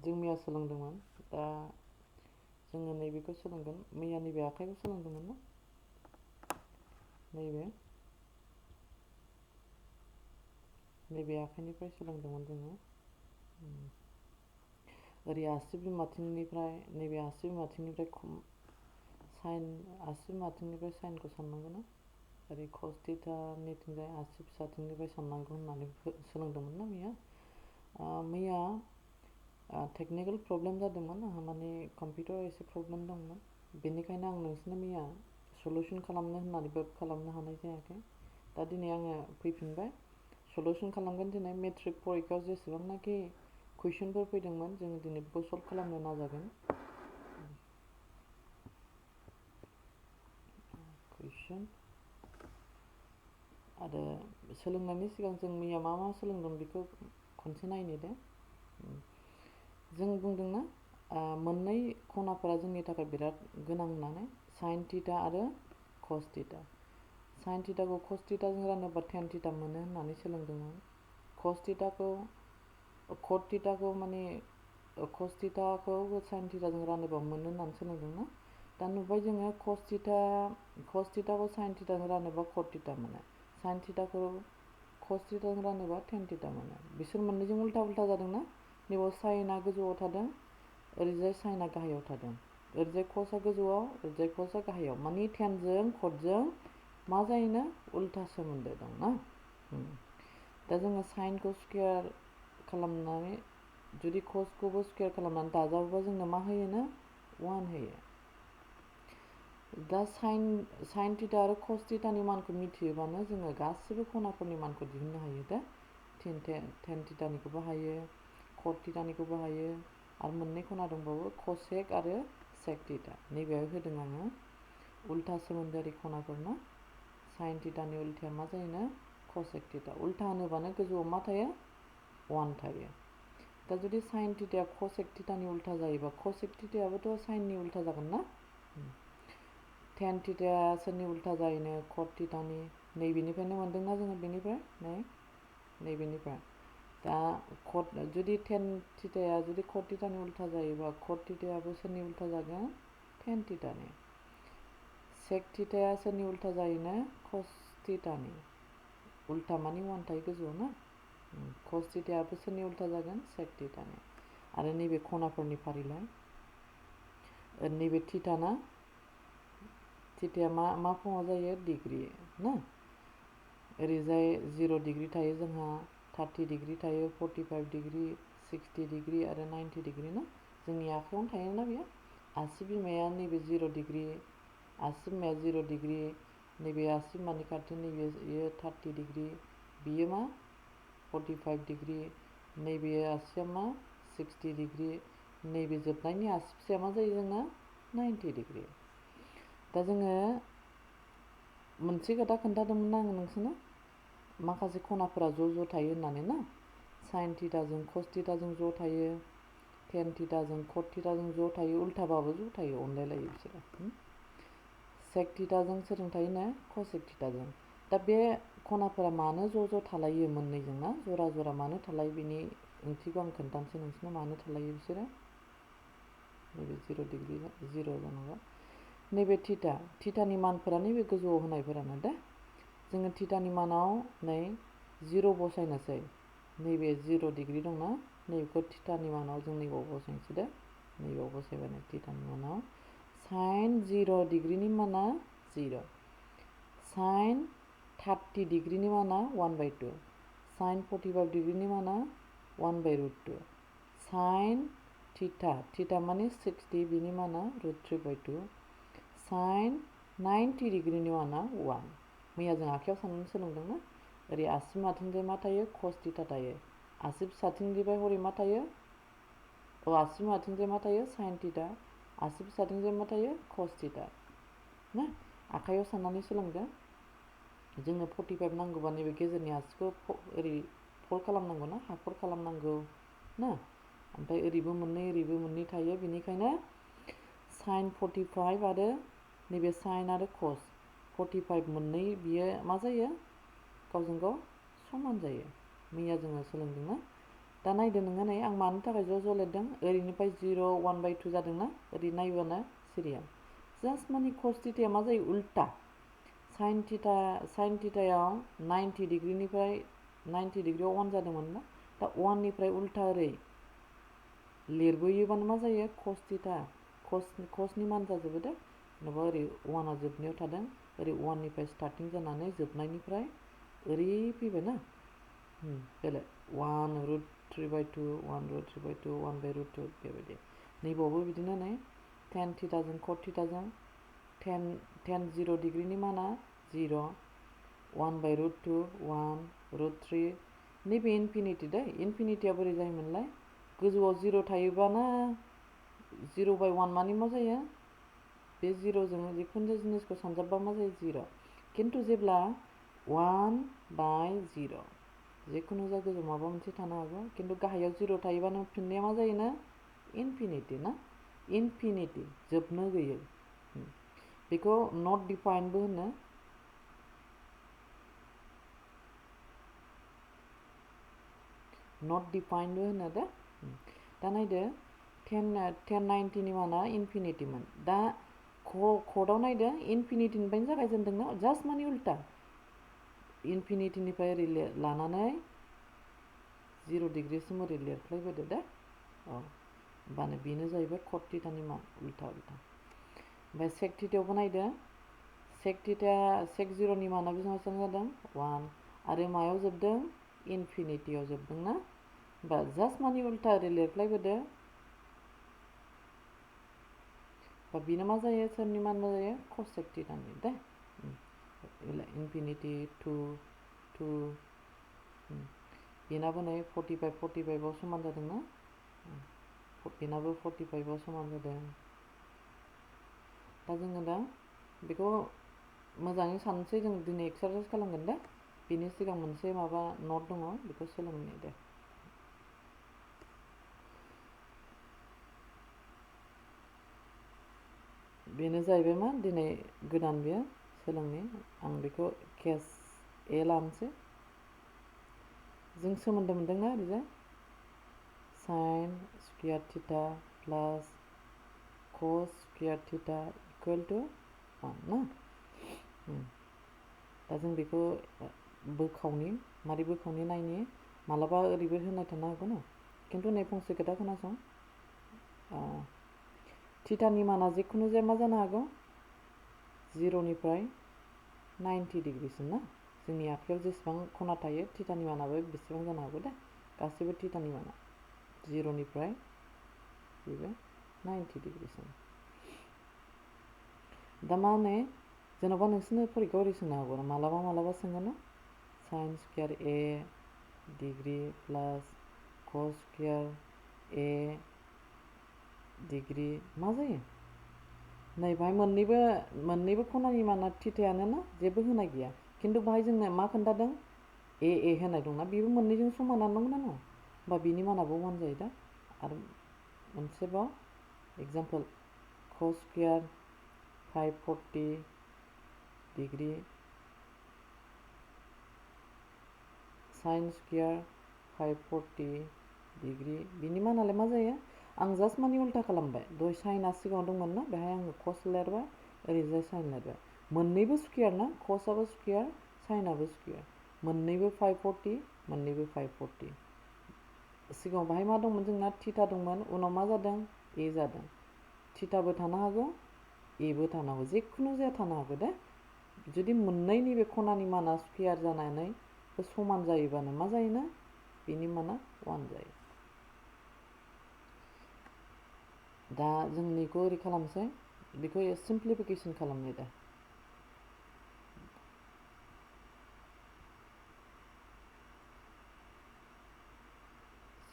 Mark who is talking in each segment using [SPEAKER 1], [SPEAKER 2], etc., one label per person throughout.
[SPEAKER 1] जों मैया सोलोंदोंमोन। दा जोङो नैबेखौ सोलोंगोन। मैया नैबे आखाइखौ सोलोंदोंमोन ना? नैबे आखाइनिफ्राय सोलोंदोंमोन जोङो। ओरै आसि बिमाथिंनिफ्राय नैबे आसि बिमाथिंनिफ्राय साइन आसि बिमाथिंनिफ्राय साइनखौ साननांगौ ना? ओरै कस थिटानिथिंजाय आसि फिसाथिंनिफ्राय साननांगौ होननानै सोलोंदोंमोन ना मैया? मैया टेक्निकेल प्रब्लेम जादोंमोन आंहा, माने कम्पिउटाराव एसे प्रब्लेम दंमोन। बेनिखायनो आं नोंसोरनो मैया सल्युसन खालामनो होननानैबो खालामनो हानाय जायाखै। दा दिनै आङो फैफिनबाय, सल्युसन खालामगोन। दिनै मेट्रिक परिखायाव जेसेबांनाखि कुइसनफोर फैदोंमोन जोङो दिनै बेखौ सल्भ खालामनो नाजागोन। कुइसन आरो सोलोंनायनि सिगां जों मैया मा मा सोलोंदों बेखौ खनसे नायनो दे। जों बुंदोंना मोननै खनाफोरा जोंनि थाखाय बिराद गोनां होननानै, साइन थिटा आरो कस थिटा। साइन थिटाखौ कस थिटाजों रानोबा टेन थिटा मोनो होननानै सोलोंदोंमोन। कस थिटाखौ माने कस थिटाखौ साइन थिटाजों रानोबा मोनो होननानै सोलोंदोंना? दा नुबाय जोङो कस थिटाखौ साइन थिटाजों रानोबा कट थिटा मोनो। साइन थिटाखौ कस थिटाजों रानोबा टेन थिटा मोनो। बिसोर मोननैजों उल्था उल्था जादोंना? नैबाव साइनआ गोजौआव थादों, ओरैजाय साइनआ गाहायाव थादों। ओरैजाय कसआ गोजौआव, ओरैजाय कसआ गाहायाव। माने टेनजों कटजों मा जायोनो? उल्था सोमोन्दो दं ना? दा जोङो साइनखौ स्कुवेर खालामनानै, जुदि कसखौबो स्कुवेर खालामनानै दाजाबोबा जोंनो मा होयोनो? 1 होयो। दा साइन थिटा आरो कस थिटानि मानखौ मिथियोबानो जोङो गासिबो खनाफोरनि मानखौ दिहुननो हायो। दा टेन थिटानिखौबो हायो, कट थिटानिखौबो हायो, आरो मोननै खना दंबावो कसेक आरो सेक थिटा। नैबेयाव होदों आङो उल्था सोमोन्दोआरि खनाफोरना। साइन थिटानि उल्थाया मा जायोनो? Cosec theta. उल्था होनोबानो गोजौआव मा थायो? 1 थायो। दा जुदि साइन थिटाया कसेक थिटानि उल्था जायोबा कसेक थिटायाबोथ' साइननि उल्था जागोन ना? टेन थिटाया सोरनि उल्था जायोनो? कट थिटानि। नैबेनिफ्रायनो मोनदोंना जोङो? बेनिफ्राय नैबेनिफ्राय। दा जुदि टेन थिटाया जुदि कट थिटानि उल्था जायोबा कट थिटायाबो सोरनि उल्था जागोन? टेन थिटानि। सेक थिटाया सोरनि उल्था जायोनो? कस थिटानि। उल्था माने 1 थायो गोजौआव ना? कस थिटायाबो सोरनि उल्था जागोन? सेक थिटानि। आरो नैबे खनाफोरनि फारिलाइ, नैबे थिटा ना? थिटाया मा फर्माव जायो? डिग्री ना? ओरैजाय 0 डिग्री थायो जोंहा, 30 डिग्री थायो, 45 डिग्री, 60 डिग्री आरो 90 डिग्री ना? जोंनि आखायावनो थायोना बेयो। आसि बिमाया नैबे 0 डिग्री, आसि बिमाया 0 डिग्री, नैबे आसि बिमानि खाथि नैबे 30 डिग्री, बियो मा? 45 डिग्री, नैबे आसिया मा? 60 डिग्री, नैबे जोबनायनि आसि फिसाया मा जायो जोंना? 90 डिग्री। दा जोङो मोनसे खोथा खोन्थादोंमोन आङो नोंसोरनो, माखासे खनाफोरा ज' थायो होननानै ना? साइन थिटाजों कस थिटाजों ज' थायो, टेन थिटाजों कट थिटाजों ज' थायो, उल्थाबाबो ज' थायो, अनलायलायो बिसोरो। सेक थिटाजों सोरजों थायोनो? कसेक थिटाजों। दा बे खनाफोरा मानो ज' थालायो मोननैजों ना? जरा जरा मानो थालायो? बेनि ओंथिखौ आं खोन्थानोसै नोंसोरनो, मानो थालायो बिसोरो। नैबे 0 डिग्री 0 जानांगौ। नैबे थिटानि मानफोरा नैबे गोजौआव होनायफोरानो दा। जोङो थिटानि मानाव 0 बसायनोसै। नैबे 0 डिग्री दंना? नैबेखौ थिटानि मानाव जों नैबाव बसायनोसै दे। नैबाव बसायबानो थिटानि मानाव साइन 0 डिग्रीनि माना 0, साइन 30 डिग्रीनि माना 1/2, साइन 45 डिग्रीनि माना 1/√2, साइन थिटा माने 60, बिनि माना √3/2, साइन 90 डिग्रीनि माना 1। मैया जों आखायाव साननानै सोलोंदोंना? ओरै आसि बिमाथिंजाय मा थायो? कस थिटा थायो। आसि फिसाथिंजाय हरै मा थायो? आसि बिमाथिंजाय मा थायो? Sine theta. आसि फिसाथिंजाय मा थायो? कस थिटा ना? आखायाव साननानै सोलोंदो। जोंनो 45 नांगौबा नैबे गेजेरनि आसिखौ ओरै फल्ड खालामनांगौ ना? हाफ फल्ड खालामनांगौ ना? ओमफ्राय ओरैबो मोननै थायो, बेनिखायनो साइन 45 आरो नैबे साइन आरो कस 45 मोननै, बियो मा जायो? गावजों गाव समान जायो। मैया जोङो सोलोंदोंना? दा नायदो नोङो नै आं मानि थाखाय ज' लिरदों ओरैनिफ्राय 0 1/2 जादोंना ओरै नायबानो सिरियाल जास्ट माने cos थीटाया मा जायो उल्टा sin थीटायाव 90 डिग्रीनिफ्राय 90 डिग्रीआव 1 जादोंमोन ना दा 1 निफ्राय उल्टा ओरै लिरबोयोबानो मा जायो cos थीटा cosनि मान जाजोबो दे जेनेबा ओरै 1 आ जोबनायाव थादों ओरै 1 निफ्राय स्टार्टिं जानानै जोबनायनिफ्राय ओरै फैबाय ना बेलेग 1√3/2 1√3/2 1/√2 बेबायदि नैबावबो बिदिनो नै tan थीटाजों cot थीटाजों tan 0 डिग्रीनि माना 0 1/√2 1√3 नैबे इनफिनिटी दे इनफिनिटीया बोरै जायोमोनलाय गोजौआव 0 थायोबाना 0/1 मानि मा जायो बे 0 जों जिखुनु जाया जिनिसखौ सानजाबबा मा जायो 0 किन्तु जेब्ला 1/0 जिखुनु जाया गोजौ माबा मोनसे थानो हागौ किन्तु गाहायाव 0 थायोबानो फिननाया मा जायोनो इनफिनिटी ना इनफिनिटी जोबनो गैयै बेखौ नट डिफाइनबो होनो नट डिफाइनबो होनो दे दा नायदो 1090 नि माना इनफिनिटीमोन दा क'डआव नायदो इनफिनिटीनिफ्रायनो जागायजेनदोंना जास्ट माने उल्टा इनफिनिटीनिफ्राय ओरै लानानै 0 डिग्रीसिम ओरै लिरफ्लायबोदो दे होमबानो बेनो जाहैबाय cot थीटानि मान उल्टा ओमफ्राय sec थीटायावबो नायदो sec 0 नि माना बेसेबां जादों 1 आरो मायाव जोबदों इनफिनिटीयाव जोबदोंना होमबा जास्ट माने उल्टा ओरै लिरफ्लायबोदो बा बेनो मा जायो सोरनि मान मा जायो cosec थीटानि दे इनफिनिटी 2 बेनाबो नै 45 आव समान जादोंना बेनाबो 45 आव समान जादों दा जोङो दा बेखौ मोजाङै साननोसै जों दिनै एक्सारसाइज खालामगोन दे बेनि सिगां मोनसे माबा नट दङ बेखौ सोलोंनो दे बेनो जाहैबाय मा दिनै गोदान बेयो सोलोंनो आं बेखौ केस ए लानोसै जों सोमोन्दो मोनदोंना ओरैजाय sin square theta plus cos square theta equal to 1 ना दा जों बेखौ बोखावनि मारै बोखावनि नायनि मालाबा ओरैबो होनाय थानो हागौ ना किन्तु नै फंसे खोथा खोनासं थीटानि माना जिखुनु जाया मा जानो हागौ 0 निफ्राय 90 डिग्रीसिम ना जोंनि आखायाव जेसेबां खना थायो थीटानि मानाबो बेसेबां जानो हागौ दे गासैबो थीटानि माना 0 निफ्राय बेबो 90 डिग्रीसिम दा मा होनो जेन'बा नोंसोरनो फरिखायाव ओरै सोंनो हागौ मालाबा सोङो ना sin square a degree plus cos square a degree मा जायो नै बाहाय मोननैबो खनानि माना थीटायानो ना जेबो होनाय गैया किन्तु बाहाय जोंनो मा खोन्थादों ए होनाय दंना बेबो मोननैजों समानानो नंगौना नङा होमबा बिनि मानाबो 1 जायो दा आरो मोनसेबाव example cos square 540 degree sin square 540 degree बिनि मानालाय मा जायो आं जास्ट माने उल्टा खालामबाय दहाय साइनआ सिगाङाव दंमोन ना बेहाय आङो cos लिरबाय ओरैजाय साइन लिरबाय मोननैबो स्क्वायर ना cosआबो स्क्वायर साइनआबो स्क्वायर मोननैबो 540 मोननैबो 540 सिगाङाव बाहाय मा दंमोन जोंना थीटा दंमोन उनाव मा जादों ए जादों थीटाबो थानो हागौ एबो थानो हागौ जिखुनु जाया थानो हागौ दे जुदि मोननैनि बे खनानि माना स्क्वायर जानानै समान जायोबानो मा जायोना बेनि माना 1 जायो दा जों बेखौ ओरै खालामसै बेखौ सिम्प्लिफिकेसन खालामनो दे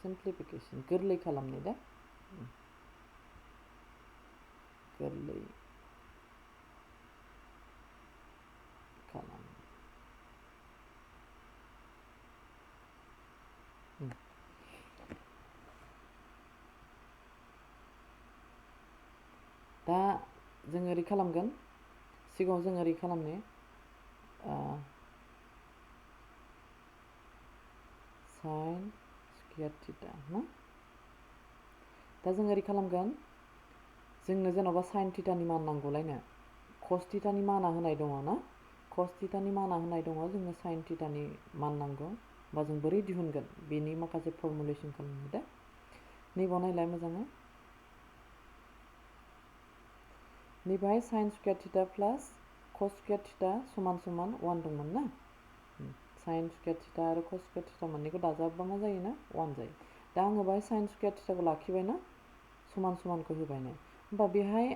[SPEAKER 1] सिम्प्लिफिकेसन गोरलै खालामनो दे गोरलै खालाम दा जों ओरै खालामगोन सिगाङाव जों ओरै खालामनो sin स्क्वायर थिटा ना दा जों ओरै खालामगोन जोंनो जेन'बा साइन थिटानि मान नांगौलायनो कस थिटानि माना होनाय दङ ना कस थिटानि माना होनाय दङ जोंनो साइन थिटानि मान नांगौ बा जों बोरै दिहुनगोन बेनि माखासे फर्मुलेसन खालामनो दे नैबाव नायलाय मोजाङै नैबाहाय साइन स्क्वायर थिटा प्लास कस स्क्वायर थिटा समान समान 1 दंमोन ना साइन स्क्वायर थिटा आरो कस स्क्वायर थिटा मोननैखौ दाजाबबा मा जायो ना 1 जायो दा आङो बाहाय साइन स्क्वायर थिटाखौ लाखिबाय ना समान समानखौ होबायनो होमबा बेहाय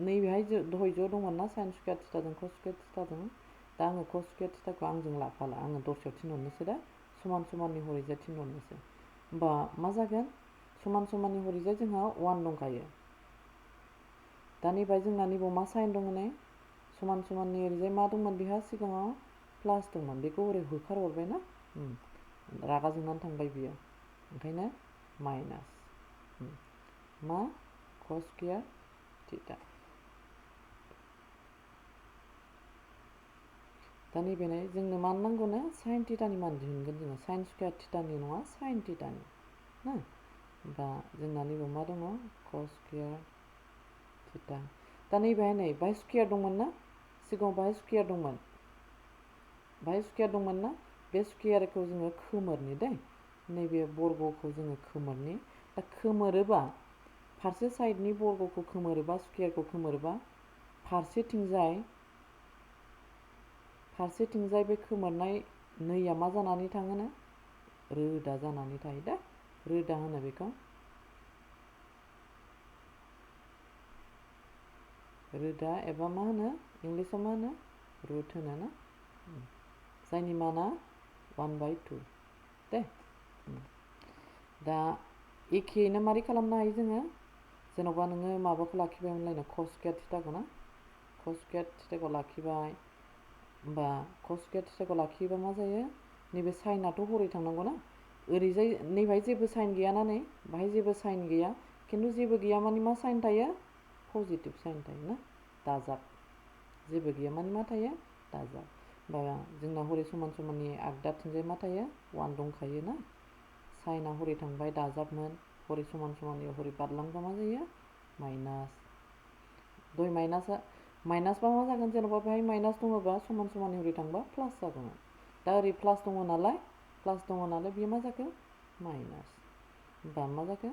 [SPEAKER 1] नैबेहाय दहाय ज' दंमोन ना साइन स्क्वायर थिटाजों कस स्क्वायर थिटाजों दा आङो कस स्क्वायर थिटाखौ आंजों लाफाला आङो दस्रायाव थिनहरनोसै दा समान समाननि हरैजाय थिनहरनोसै होमबा मा जागोन समान समाननि हरैजाय जोंहा 1 दंखायो दा नैबाय जोंना नैबाव मा साइन दङ नै समान समाननि ओरैजाय मा दंमोन बेहा सिगाङाव प्लास दंमोन बेखौ ओरै होखारहरबाय ना रागा जोंनानै थांबाय बियो ओंखायनो माइनास मा कस स्क्वायर थिटा दा नैबे जोंनो मान नांगौनो साइन थिटानि मान दिहुनगोन जोङो साइन स्क्वायर थिटानि नङा साइन थिटानि ना दा जोंना नैबाव मा दङ कस स्क्वायर थिटा दा नैबेहाय नै बाहाय स्क्वायर दंमोन ना सिगाङाव बाहाय स्क्वायर दंमोन ना बे स्क्वायरखौ जोङो खोमोरनि दे नैबे बर्गखौ जोङो खोमोरनि दा खोमोरोबा फारसे साइडनि बर्गखौ खोमोरोबा स्क्वायरखौ खोमोरोबा फारसेथिंजाय बे खोमोरनाय नैया मा जानानै थाङोनो रोदा जानानै थायो दा रोदा होनो बेखौ रोदा एबा मा होनो इंलिसाव मा होनो रुट होनो ना जायनि माना 1/2 दे दा एखेयैनो मारै खालामनो हायो जोङो जेन'बा नोङो माबाखौ लाखिबायमोनलायनो कस स्क्वायर थिटाखौ ना कस स्क्वायर थिटाखौ लाखिबाय होमबा कस स्क्वायर थिटाखौ लाखियोबा मा जायो नैबे साइनाथ' हरै थांनांगौ ना ओरैजाय नैबाहाय जेबो साइन गैया ना नै बाहाय जेबो साइन गैया खिन्थु जेबो गैया माने मा साइन थायो पजिटिभ साइन थायो ना दाजाब जेबो गैया माने मा थायो दाजाब होमबा जोंना हरै समान समाननि आगदाथिंजाय मा थायो 1 दंखायो ना साइना हरै थांबाय दाजाबमोन हरै समान समाननि हरै बारलांबा मा जायो माइनास दय माइनासबा मा जागोन जेन'बा बेहाय माइनास दङबा समान समाननि हरै थांबा प्लास जागौमोन दा ओरै प्लास दङ नालाय बेयो मा जाखो माइनास होमबा मा जाखो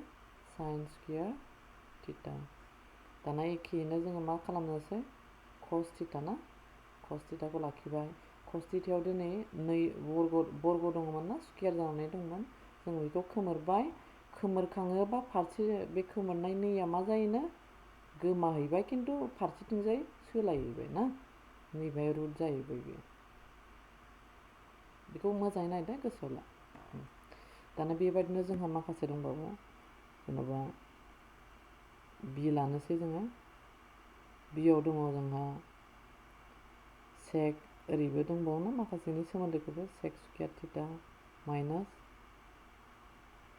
[SPEAKER 1] साइन स्क्वायर थिटा दाना एखेयैनो जोङो मा खालामनोसै कस थिटा ना कस थिटाखौ लाखिबाय कस थिटायाव दिनै नै बर्ग दङमोन ना स्क्वायर जानानै दंमोन जों बेखौ खोमोरबाय खोमोरखाङोबा फारसे बे खोमोरनाय नैया मा जायोनो गोमाहैबाय खिन्थु फारसेथिंजाय सोलायहैबाय ना नैबेहाय रुट जाहैबाय बेयो बेखौ मोजाङै नायदो गोसोआव ला दाना बेबायदिनो जोंहा माखासे दंबावो जेन'बा बि लानोसै जोङो बियाव दङ जोंहा सेक ओरैबो दंबावो ना माखासेनि सोमोन्दैखौबो sec square theta minus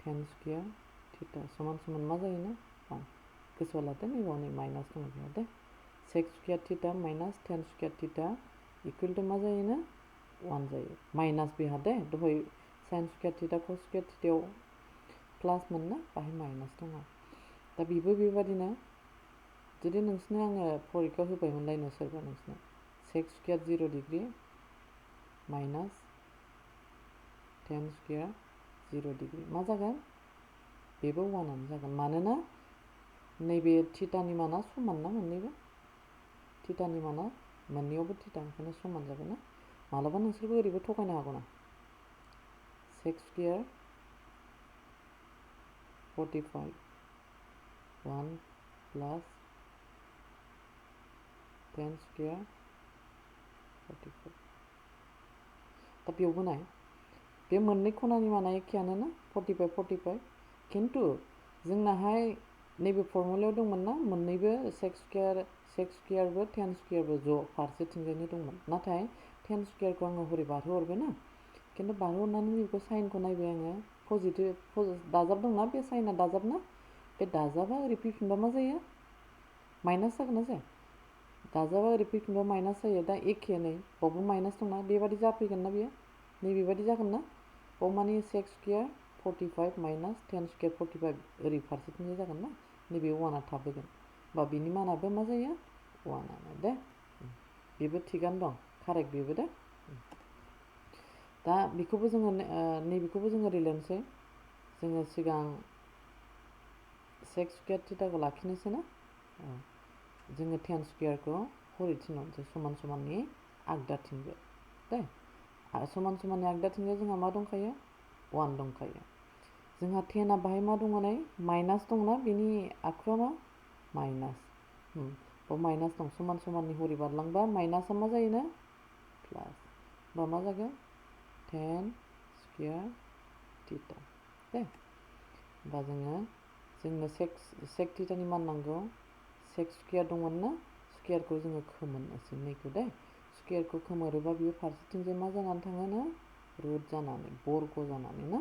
[SPEAKER 1] tan square theta समान समान मा जायोनो 1 गोसोआव लादो नैबाव नै माइनास दङ बेयाव दे sec square theta minus tan square theta equal to मा जायोनो 1 जायो माइनास बेहा दे दहाय sine square theta cos square थिटायाव प्लास मोन ना बाहाय माइनास दङ दा बेबो बेबादिनो जुदि नोंसिनो आङो फरिखायाव होबायमोनलायनो सोरबा नोंसिनो sec square 0 degree minus tan square 0 degree मा जागोन बेबो 1 आनो जागोन मानोना नैबे थिटानि माना समान ना मोननैबो थिटानि माना मोननैयावबो थिटा ओंखायनो समान जागोन ना मालाबा नोंसोरबो ओरैबो थगायनो हागौ ना sec square 45 1 plus ten square 44 दा बेयावबो नाय बे मोननै खनानि माना एखेयानो ना 45 खिन्थु जोंनाहाय नैबे फर्मुलायाव दंमोन ना मोननैबो सेक स्क्वायरबो टेन स्क्वायरबो ज' फारसेथिंजायनो दंमोन नाथाय टेन स्क्वायरखौ आङो हरै बारहोहरबाय ना खिन्थु बारहोहरनानै बेखौ साइनखौ नायबाय आङो पजिटिभ दाजाब दंना बे साइना दाजाब ना बे दाजाबा ओरै फैफिनबा मा जायो माइनास जागोन ना जाया दाजाबा ओरै फैफिनबा माइनास जायो दा एखे नै बावबो माइनास दंना बेबादि जाफैगोन ना बेयो नै बेबादि जागोन ना बाव माने sec square 45 minus tan square 45 ओरै फारसेथिंजाय जागोन ना नैबे 1आ थाबोगोन बा बिनि मानाबो मा जायो 1आनो दे बेबो थिगानो दं कारेक्ट बेबो दे दा बेखौबो जोङो नैबेखौबो जोङो रिलेनोसै जोङो सिगां सेक्स स्क्वायर थिटाखौ लाखिनोसै ना जोङो टेन स्क्वायरखौ हरैथिंहरनोसै समान समाननि आगदाथिंबो दे समान समाननि आगदाथिंजाय जोंहा मा दंखायो 1 दंखायो जोंहा 10आ बाहाय मा दङ नै माइनास दंना बेनि आखुआ मा माइनास बाव माइनास दं समान समाननि हरै बारलांबा माइनासआ मा जायोनो प्लास बा मा जागोन 10 स्क्वायर थिटा दे होमबा जोंनो सेक थिटानि मान नांगौ सेक स्क्वायर दंमोन ना स्क्वायरखौ जोङो खोमोरनोसै नैखौ दे स्क्वायरखौ खोमोरोबा बियो फारसेथिंजाय मा जानानै थाङोनो रुट जानानै बर्ग जानानै ना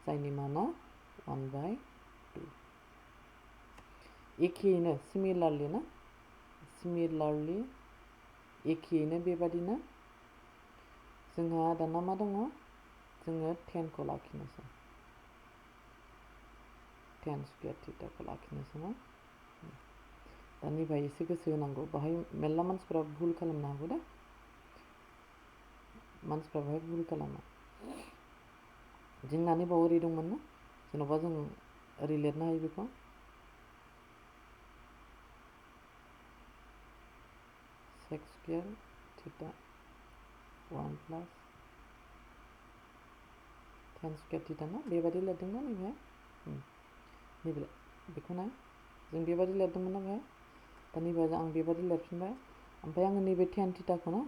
[SPEAKER 1] जायनि माना 1/2 एखेयैनो सिमिलारलि एखेयैनो बेबादिनो जोंहा दाना मा दङ जोङो 10खौ लाखिनोसै 10 स्क्वायर थिटाखौ लाखिनोसै ना दा नैबे एसे गोसो होनांगौ बाहाय मेरला मानसिफोरा भुल खालामनो हागौ दे मानसिफ्रा बाहाय भुल खालामो जोंना नैबाव ओरै दंमोन ना जेन'बा जों ओरै लिरनो हायो बेखौ सेक स्क्वायर थिटा 1 प्लास 10 स्क्वायर थिटा ना बेबादि लिरदोंना नैबे नैबे बेखौना जों बेबादि लिरदोंमोन ना बेहाय दा नैबे आं बेबादि लिरफिनबाय ओमफ्राय आङो नैबे 10 थिटाखौ ना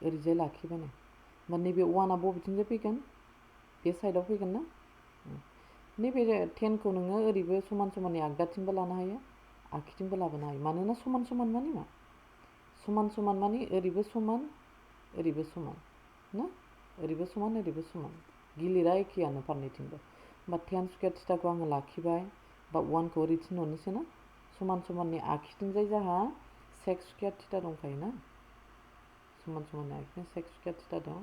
[SPEAKER 1] ओरैजाय लाखिबाय नै होमबा नैबे 1आ बबेथिंजाय फैगोन बे साइडआव फैगोन ना नैबे 10खौ नोङो ओरैबो समान समाननि आगदाथिंबो लानो हायो आगखिथिंबो लाबोनो हायो मानोना समान समान माने मा समान समान माने ओरैबो समान ना ओरैबो समान गिलिरा एखेयानो फारनैथिंबो होमबा 10 स्क्वायर थिटाखौ आङो लाखिबाय बा 1खौ ओरै थिनहरनोसै ना समान समाननि आगखिथिंजाय जोंहा सेक स्क्वायर थिटा दंखायो ना समान समाननि आगखिथिं सेक स्क्वायर थिटा दं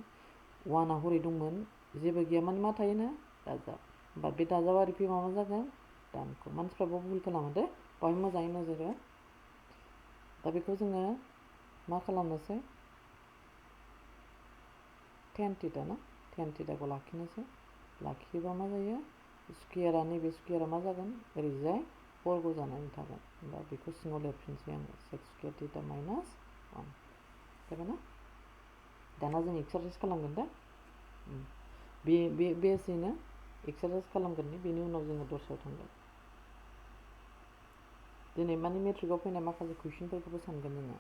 [SPEAKER 1] 1आ हरै दंमोन जेबो गैया माने मा थायोनो दाजाब होमबा बे दाजाबा ओरै फैबा मा जागोन दानख' मानसिफ्राबो भुल खालामो दे बाहाय मोजाङै नोजोर हो दा बेखौ जोङो मा खालामनोसै 10 थिटा ना 10 थिटाखौ लाखिनोसै लाखियोबा मा जायो स्क्वायरा नैबे स्क्वायरा मा जागोन ओरैजाय बर्ग जानानै थागोन होमबा बेखौ सिङाव लिरफिनसै आङो सेक स्क्वायर थिटा माइनास 1 जाबाय ना दाना जों एक्सारसाइज खालामगोन दा बेसेनो एक्सारसाइज खालामगोन बेनि उनाव जोङो दस्रायाव थांगोन दिनै माने मेट्रिकआव फैनाय माखासे कुइसनफोरखौबो सानगोन जोङो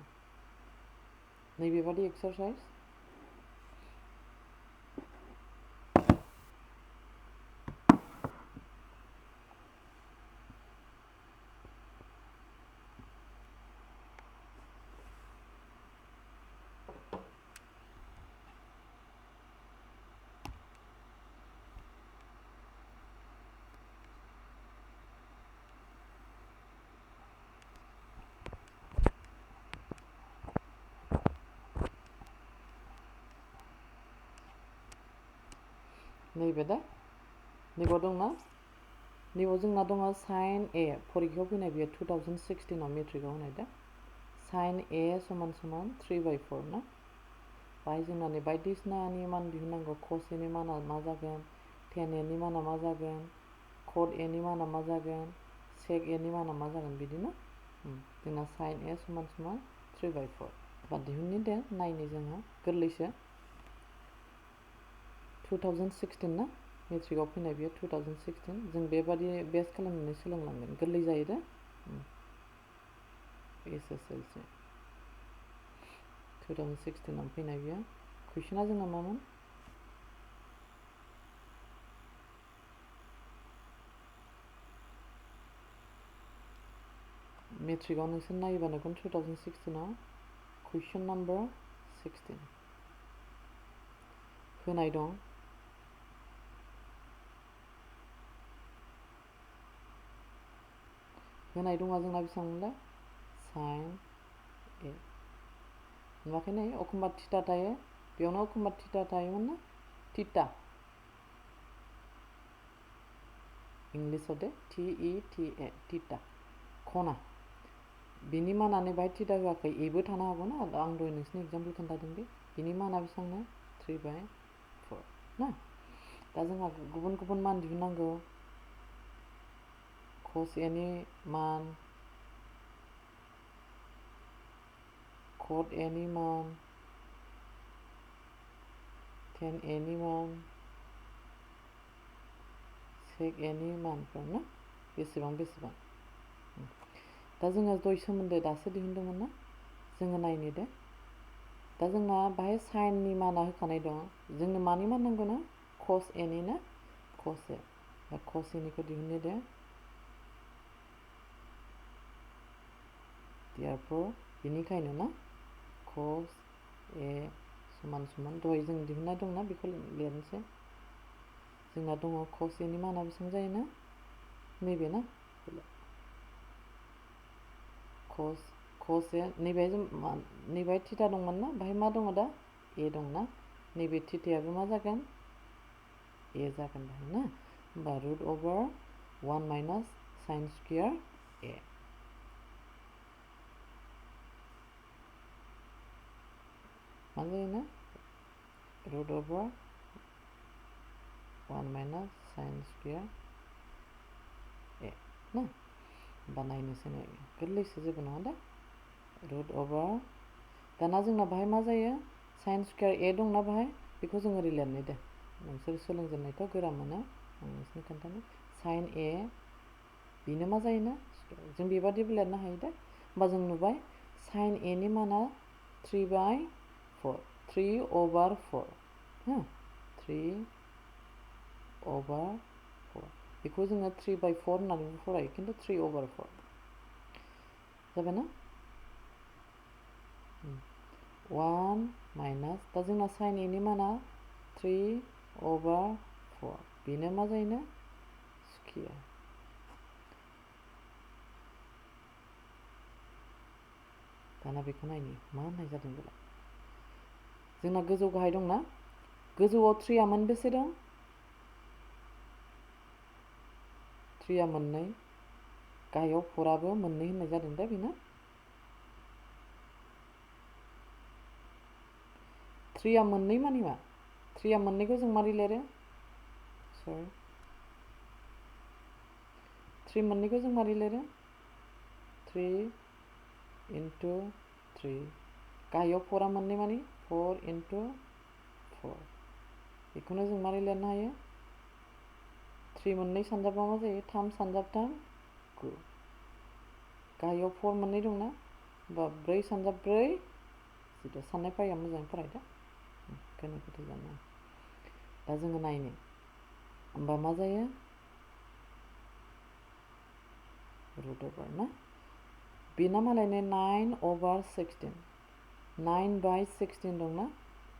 [SPEAKER 1] नैबेबादि एक्सारसाइज नैबे दा नैबाव दंना नैबाव जोंना दङ साइन ए फरिखायाव फैनाय बेयो 2016 मेट्रिकआव होनाय दा साइन ए समान समान 3/4 ना बाहाय जोंना नै बायदिसिनानि मान दिहुननांगौ कस एनि माना मा जागोन टेन एनि माना मा जागोन कट एनि माना मा जागोन सेक एनि माना मा जागोन बिदिनो जोंना साइन ए समान समान 3/4 बा दिहुननि दे नायनि जोङो गोरलैसो 2016 ना मेट्रिकआव फैनाय बेयो 2016 जों बेबादि बेस खालामनानै सोलोंलांगोन गोरलै जायो दे SSLC 2016 आव फैनाय बेयो कुइसना जोंना मामोन मेट्रिकआव नोंसोर नायोबा नुगोन 2016 आव कुइसन नाम्बार 16 होनाय दं होनाय दङा जोंना बेसेबांमोनलाय साइन ए नुवाखै नै एखमबा थिटा थायो बेयावनो एखमबा थिटा थायोमोन ना थिटा इंलिसाव दे TETA थिटा खना बिनि माना बाहाय थिटा होआखै एबो थानो हागौ ना आं दहाय नोंसिनि एग्जाम्पल खोन्थादों दे बिनि माना बेसेबांनो 3/4 ना दा जोंहा गुबुन गुबुन मान दिहुननांगौ cos A नि मान cot A नि मान tan A नि मान sec A नि मानफोर ना बेसेबां दा जोङो दहाय सोमोन्दो दासो दिहुनदोंमोन ना जोङो नायनो दे दा जोंना बाहाय sin नि माना होखानाय दं जोंनो मानि मान नांगौ ना cos A नि ना cos A दा cos A निखौ दिहुननो दे therefore बेनिखायनो ना cos A समान समान दहाय जों दिहुनना दंना बेखौ लिरनोसै जोंना दङ cos A नि माना बेसेबां जायोना नैबे ना cos A नैबे थिटा दंमोन ना बाहाय मा दङ दा A दं ना नैबे थिटायाबो मा जागोन A जागोन बाहाय ना होमबा √1 माइनास sin स्क्वायर A मा जायो ना √1 माइनास sin स्क्वायर A ना बानायनोसै गोरलैसो जेबो नङा दा √, दाना जोंना बाहाय मा जायो sin स्क्वायर A दंना बाहाय बेखौ जों ओरै लिरनो दे नोंसोर सोलोंजेननायथ' गोरा मोनो आं नोंसोरनो खोन्थानो sin A बेनो मा जायोना जों बेबादिबो लिरनो हायो दे होमबा जों नुबाय sin A नि माना 3/4 3/4 हो 3/4 बेखौ जोङो 3/4 होननानै फरायो खिन्थु 3/4 जाबाय ना 1 माइनास दा जोंना sin A नि माना 3/4 बेनो मा जायोना स्क्वायर दाना बेखौ नायनि मा होननाय जादों बेलाय जोंना गोजौ गाहाय दंना गोजौआव 3आ मोनबेसे दं 3आ मोननै गाहायाव 4आबो मोननै होननाय जादों दा बेनो 3आ मोननै मानि मा 3आ मोननैखौ जों मारै लिरो 3 मोननैखौ जों मारै लिरो 3 into 3 गाहायाव 4आ मोननै मानि 4 into 4 बेखौनो जों मारै लिरनो हायो 3 मोननै सानजाबा मा जायो 3 सानजाब 3 9 गाहायाव 4 मोननै दंना बा 4 सानजाब 4 जिथु साननाय फारिया मोजाङै फरायदो गोनो गोथो जानो दा जोङो नायनो होमबा मा जायो √, ना बेना मालायनो 9/16 9/16 दंना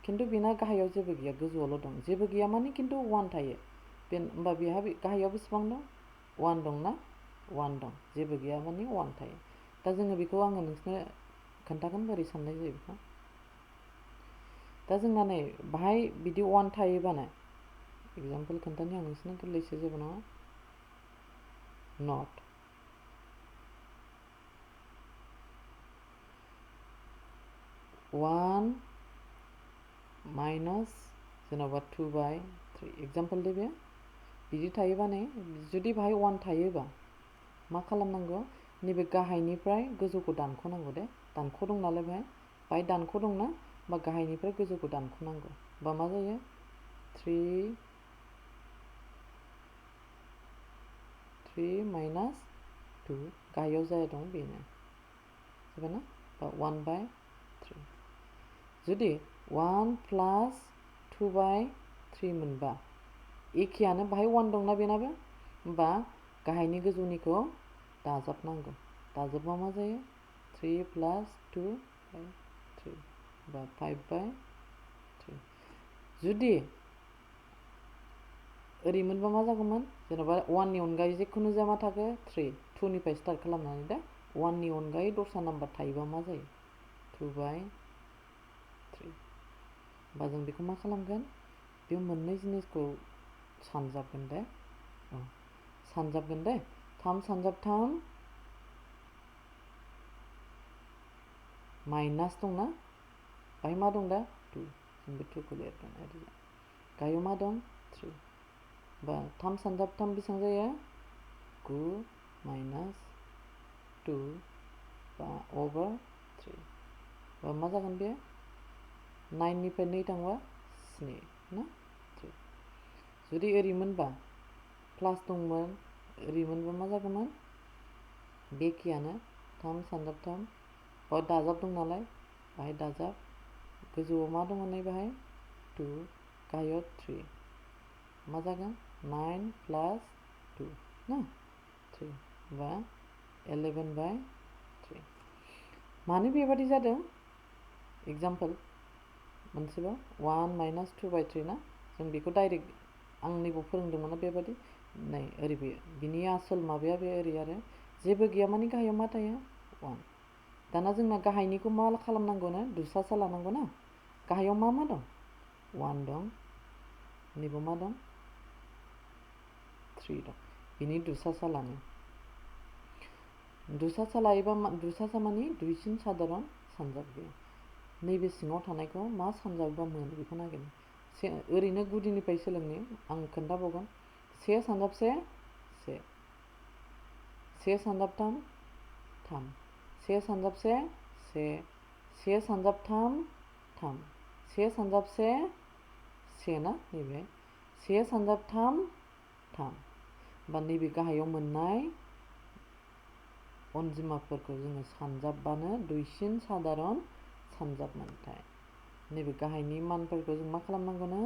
[SPEAKER 1] खिन्थु बेना गाहायाव जेबो गैया गोजौआवल' दं जेबो गैया माने खिन्थु 1 थायो होमबा बेहा गाहायाव बेसेबां दं 1 दंना 1 दं जेबो गैया माने 1 थायो दा जोङो बेखौ आङो नोंसोरनो खोन्थागोन बोरै साननाय जायो बेखौ दा जोंना नै बाहाय बिदि 1 थायोबानो एग्जाम्पल खोन्थानि आं नोंसोरनो गोरलैसो जेबो नङा not 1 माइनास जेन'बा 2/3 एग्जाम्पल दे बे बिदि थायोबा नै जुदि बाहाय 1 थायोबा मा खालामनांगौ नैबे गाहायनिफ्राय गोजौखौ दानख'नांगौ दे दानख' दं नालाय बाहाय दानख' दंना बा गाहायनिफ्राय गोजौखौ दानख'नांगौ बा मा जायो 3 माइनास 2 गाहायाव जाया दं बेनो जाबाय ना बा 1/3 जुदि 1 प्लास 2/3 मोनबा एखेयानो बाहाय 1 दंना बेनाबो होमबा गाहायनि गोजौनिखौ दाजाबनांगौ दाजाबबा मा जायो 3 प्लास 2/3 बा 5/3 जुदि ओरै मोनबा मा जागौमोन जेन'बा 1 नि अनगायै जेखुनु जाया मा थाखो 3 2 निफ्राय स्टार्ट खालामनानै दा 1 नि अनगायै दस्रा नाम्बार थायोबा मा जायो 2/3 होमबा जों बेखौ मा खालामगोन बे मोननै जिनिसखौ सानजाबगोन दे सानजाबगोन दे 3 सानजाब 3 माइनास दंना बाहाय मा दं दा 2 जों बे 2 खौ लिरगोन ओरैजाय गाहायाव मा दं 3 बा 3 सानजाब 3 बेसेबां जायो 9 माइनास 2 बा over 3 बा मा जागोन बे 9 निफ्राय 2 थांबा 7 ना 3 जुदि ओरैमोनबा प्लास दंमोन ओरैमोनबा मा जागौमोन बे एखेयानो 3 सानजाब 3 बा दाजाब दं नालाय बाहाय दाजाब गोजौआव मा दङ नै बाहाय 2 गाहायाव 3 मा जागोन 9 प्लास 2 ना 3 बा 11/3 मानो बेबादि जादों एग्जाम्पल मोनसेबा 1 माइनास 2/3 ना जों बेखौ डाइरेक्ट आं नैबाव फोरोंदोंमोन बेबादि नै ओरै बे बिनि आसल माबाया बे ओरै आरो जेबो गैया माने गाहायाव मा थायो 1 दाना जोंना गाहायनिखौ मा खालामनांगौनो दुसासा लानांगौ ना गाहायाव मा दं 1 दं नैबाव मा दं 3 दं बिनि दुसासा लानो दुसासा लायोबा दुसासा माने दुइसिन सादारन सानजाबगिरि नैबे सिङाव थानायखौ मा सानजाबोबा मोनो बेखौ नागिरनो ओरैनो गुदिनिफ्राय सोलोंनो आं खोन्थाबावगोन 1 सानजाब 1 1 सानजाब 3 3 1 सानजाब 1 1 सानजाब 3 3 1 सानजाब 1 ना नैबे 1 सानजाब 3 3 बा नैबे गाहायाव मोननाय अनजिमाफोरखौ जोङो सानजाबबानो दुइसिन सादारन सानजाब मोन्थाय नैबे गाहायनि मानफोरखौ जों मा खालामनांगौनो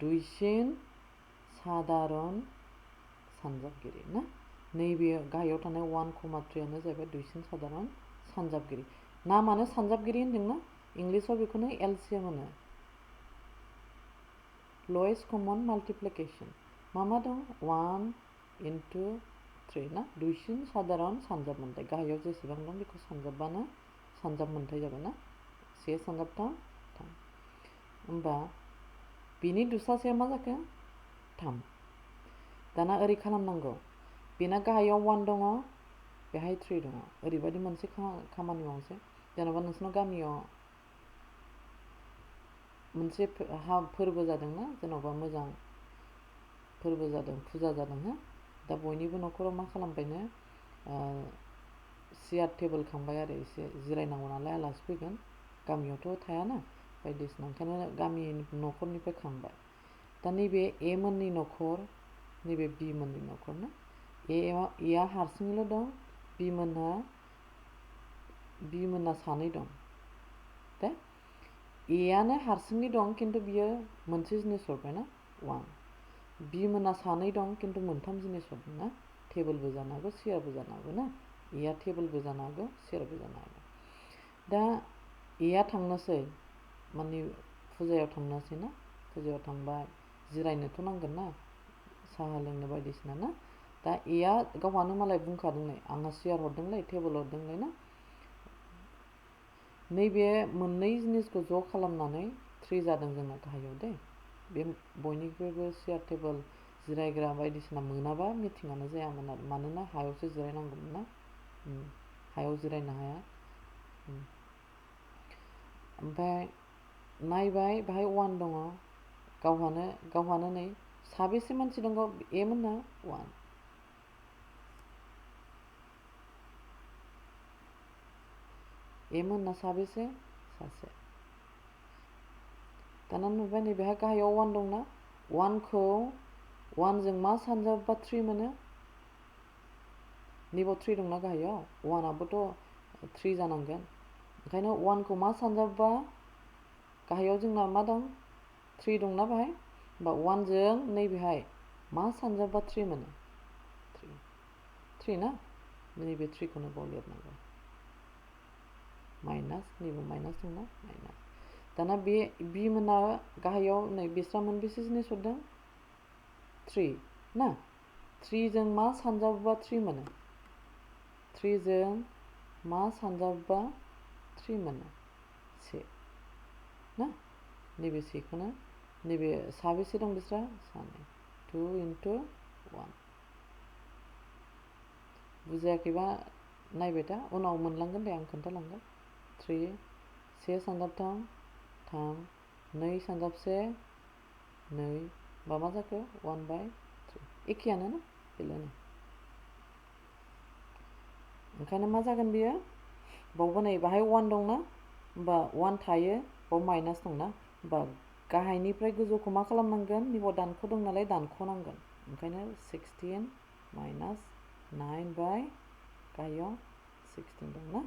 [SPEAKER 1] दुइसिन सादारन सानजाबगिरि ना नैबे गाहायाव थानाय 1,3 आनो जाबाय दुइसिन सादारन सानजाबगिरि नामानो सानजाबगिरि होनदोंना इंलिसाव बेखौनो एलसिएम होनो लवेस्ट कमन माल्टिप्लिकेशन मा दं 1 into 3 ना दुइसिन सादारन सानजाब मोन्थाय गाहायाव जेसेबां दं बेखौ सानजाबबानो सानजाब मोन्थाय जाबाय ना 1 सानजाब 3 3 होमबा बिनि दुसासाया मा जाखो 3 दाना ओरै खालामनांगौ बेना गाहायाव 1 दङ बेहाय 3 दङ ओरैबायदि मोनसे खामानि मावनोसै जेनेबा नोंसोरनाव गामियाव मोनसे फोरबो जादोंना जेनेबा मोजां फोरबो जादों फुजा जादों हो दा बयनिबो न'खराव मा खालामबायनो सियार टेबोल खांबाय आरो एसे जिरायनांगौ नालाय आलासि फैगोन गामियावथ' थायाना बायदिसिना ओंखायनो गामिनि न'खरनिफ्राय खांबाय दा नैबे ए मोननि न'खर नैबे बि मोननि न'खर ना एआ हारसिङैल' दं बि मोनना सानै दं दे एआनो हारसिङै दं खिन्थु बियो मोनसे जिनिस हरबायना 1 बि मोनना सानै दं खिन्थु मोनथाम जिनिस हरदों ना टेबोलबो जानो हागौ सियारबो जानो हागौ ना एआ टेबोलबो जानो हागौ सियारबो जानो हागौ दा एआ थांनोसै माने फुजायाव थांनोसै ना फुजायाव थांबाय जिरायनोथ' नांगोन ना साहा लोंनो बायदिसिना ना दा एआ गावहानो मालाय बुंखादोंलाय आंहा सियार हरदोंलाय टेबोल हरदोंलाय ना नैबे मोननै जिनिसखौ ज' खालामनानै 3 जादों जोंना गाहायाव दे बे बयनिख्रुइबो सियार टेबोल जिरायग्रा बायदिसिना मोनाबा मिटिङानो जायामोन आरो मानोना हायावसो जिरायनांगौमोन ना हायाव जिरायनो हाया ओमफ्राय नायबाय बाहाय 1 दङ गावहानो नै साबेसे मानसि दङ ए मोनना 1 ए मोनना साबेसे सासे दाना नुबाय नै बेहा गाहायाव 1 दंना 1 खौ 1 जों मा सानजाबबा 3 मोनो नैबाव 3 दंना गाहायाव 1 आबोथ' 3 जानांगोन ओंखायनो 1 खौ मा सानजाबबा गाहायाव जोंना मा दं 3 दंना बाहाय होमबा 1 जों नैबेहाय मा सानजाबबा 3 मोनो 3 ना नैबे 3 खौनो बाव लिरनांगौ माइनास नैबे माइनास दंना माइनास दाना बे बि मोना गाहायाव नै बिस्रा मोनबेसे जिनिस हरदों 3 ना 3 जों मा सानजाबोबा 3 मोनो 3 जों मा सानजाबोबा 3 मोनो से ना नैबे सेखौनो नैबे साबेसे दं बिस्रा सानै 2 into 1 बुजियाखैबा नायबाय था उनाव मोनलांगोन दे आं खोन्थालांगोन 3 से सानजाबथाम 3 2 सानजाबसे 2 बा मा जाखो 1/3 एखेयानो ना बेल'नो ओंखायनो मा जागोन बियो बावबो नै बाहाय 1 दंना होमबा 1 थायो बाव माइनास दंना होमबा गाहायनिफ्राय गोजौखौ मा खालामनांगोन निबाव दानख' दं नालाय दानख'नांगोन ओंखायनो 16 माइनास 9 बाय गाहायाव 16 दं ना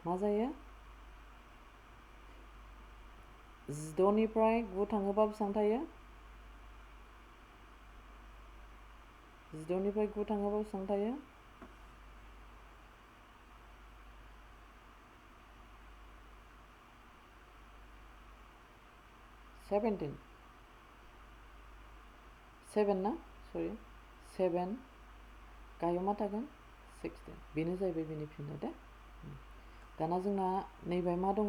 [SPEAKER 1] मा जायो 16निफ्राय 9 थाङोबा बेसेबां थायो 16निफ्राय 9 थाङोबा बेसेबां थायो 17 7 ना सरि 7 गाहायाव मा थागोन 16 बेनो जाहैबाय बेनि फिननाय दे दाना जोंना नैबे मा दङ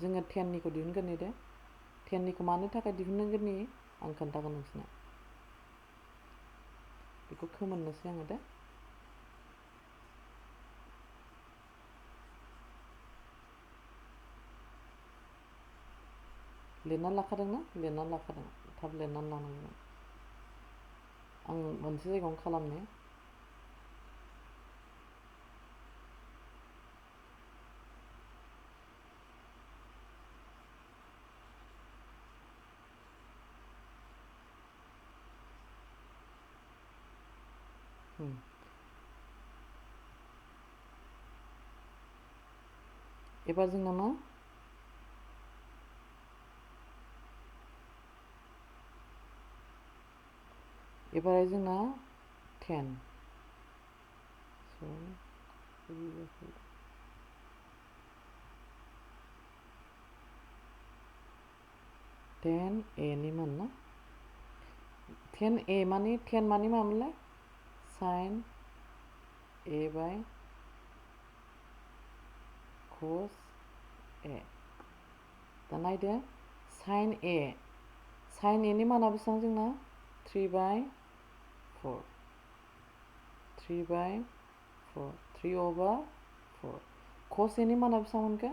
[SPEAKER 1] जोङो 10 निखौ दिहुनगोन दे 10 निखौ मानो थाखाय दिहुनगोन आं खोन्थागोन नोंसोरनो बेखौ खोमोननोसै आङो दे लिरनानै लाखादोंना लिरनानै लाखादों थाब लिरनानै लानांगोन आं मोनसे जायगायावनो खालामनो एबार जोंना मा एबार जोंना 10 10 a नि मान ना 10 a माने 10 माने मामोनलाय sin a by cos a दा नायदो sin a नि माना बेसेबां जोंना 3/4 3 over 4 cos a नि माना बेसेबां मोनखो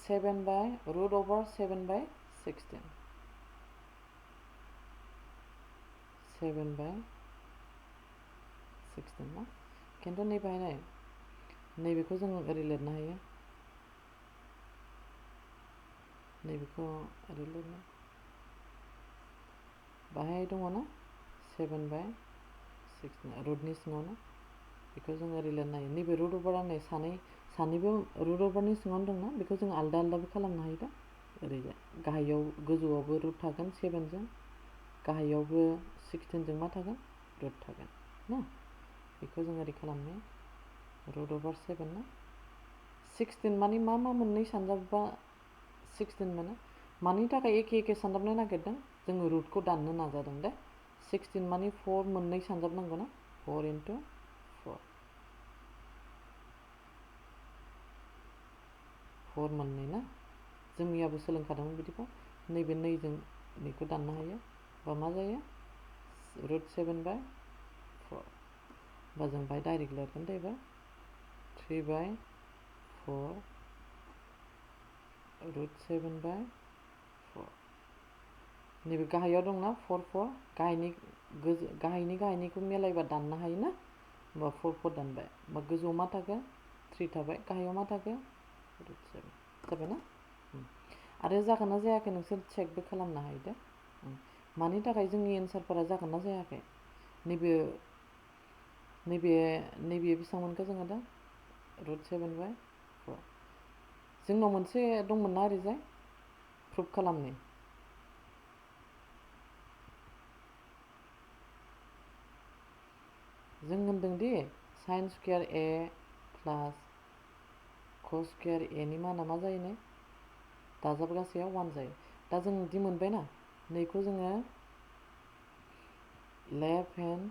[SPEAKER 1] 7/√7/16 7/16 ना खिन्थु नैबेहाय नाय नैबेखौ जों ओरै लिरनो हायो नैबेखौ ओरै लिरनो बाहाय दङ ना 7/16 रुटनि सिङावनो बेखौ जों ओरै लिरनो हायो नैबे रुट अभारा नै सानैबो रुट अभारनि सिङावनो दंना बेखौ जों आलदा आलदाबो खालामनो हायो दा ओरैजाय गाहायाव गोजौआवबो रुट थागोन 7जों गाहायावबो 16जों मा थागोन रुट थागोन ना बेखौ जों ओरै खालामनो रुट अभार 7 ना 16 माने मा मोननै सानजाबबा 16 मोनो मानि थाखाय एखे सानजाबनो नागिरदों जोङो रुटखौ दाननो नाजादों दे 16 माने 4 मोननै सानजाबनांगौ ना 4 into 4 मोननै ना जों मैयाबो सोलोंखादोंमोन बिदिखौ नैबे नैजों नैखौ दाननो हायो बा मा जायो √7/4 होमबा जों बाहाय डाइरेक्ट लिरगोन दे एबार 3/4 √7/4 नैबे गाहायाव दंना 4 गाहायनिखौ मिलायबा दाननो हायो ना होमबा 4 दानबाय होमबा गोजौआव मा थागोन 3 थाबाय गाहायाव मा थागोन √7 जाबाय ना आरो जागोन ना जायाखै नोंसोर चेकबो खालामनो हायो दे मानि थाखाय जोंनि एन्सारफोरा जागोन ना जायाखै नैबे बेसेबां मोनखो जोङो दा √7/4 जोंनाव मोनसे दंमोन ना ओरैजाय प्रुफ खालामनि जों होनदों दि sin square a plus cos square a नि माना मा जायो नो दाजाब गासैयाव 1 जायो दा जों दि मोनबायना नैखौ जोङो लेफ्ट हेन्ड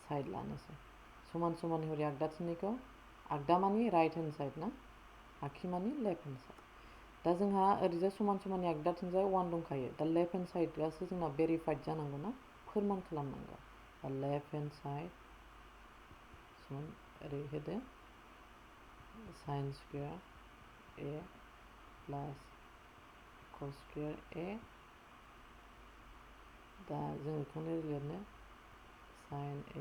[SPEAKER 1] साइड लानोसै समान हरै आगदाथिंनिखौ आगदा मानि राइट हेन्ड साइड ना, आगखि मानि लेफ्ट हेन्ड साइड। दा जोंहा ओरैजाय समान समाननि आगदाथिंजाय 1 दंखायो। दा लेफ्ट हेन्ड साइडआसो जोंना भेरिफाइड जानांगौ ना, फोरमान खालामनांगौ। दा लेफ्ट हेन्ड साइड समान ओरै होदो साइन स्कुवेर ए प्लास कस स्कुवेर ए। दा जों बेखौनो लिरनो साइन ए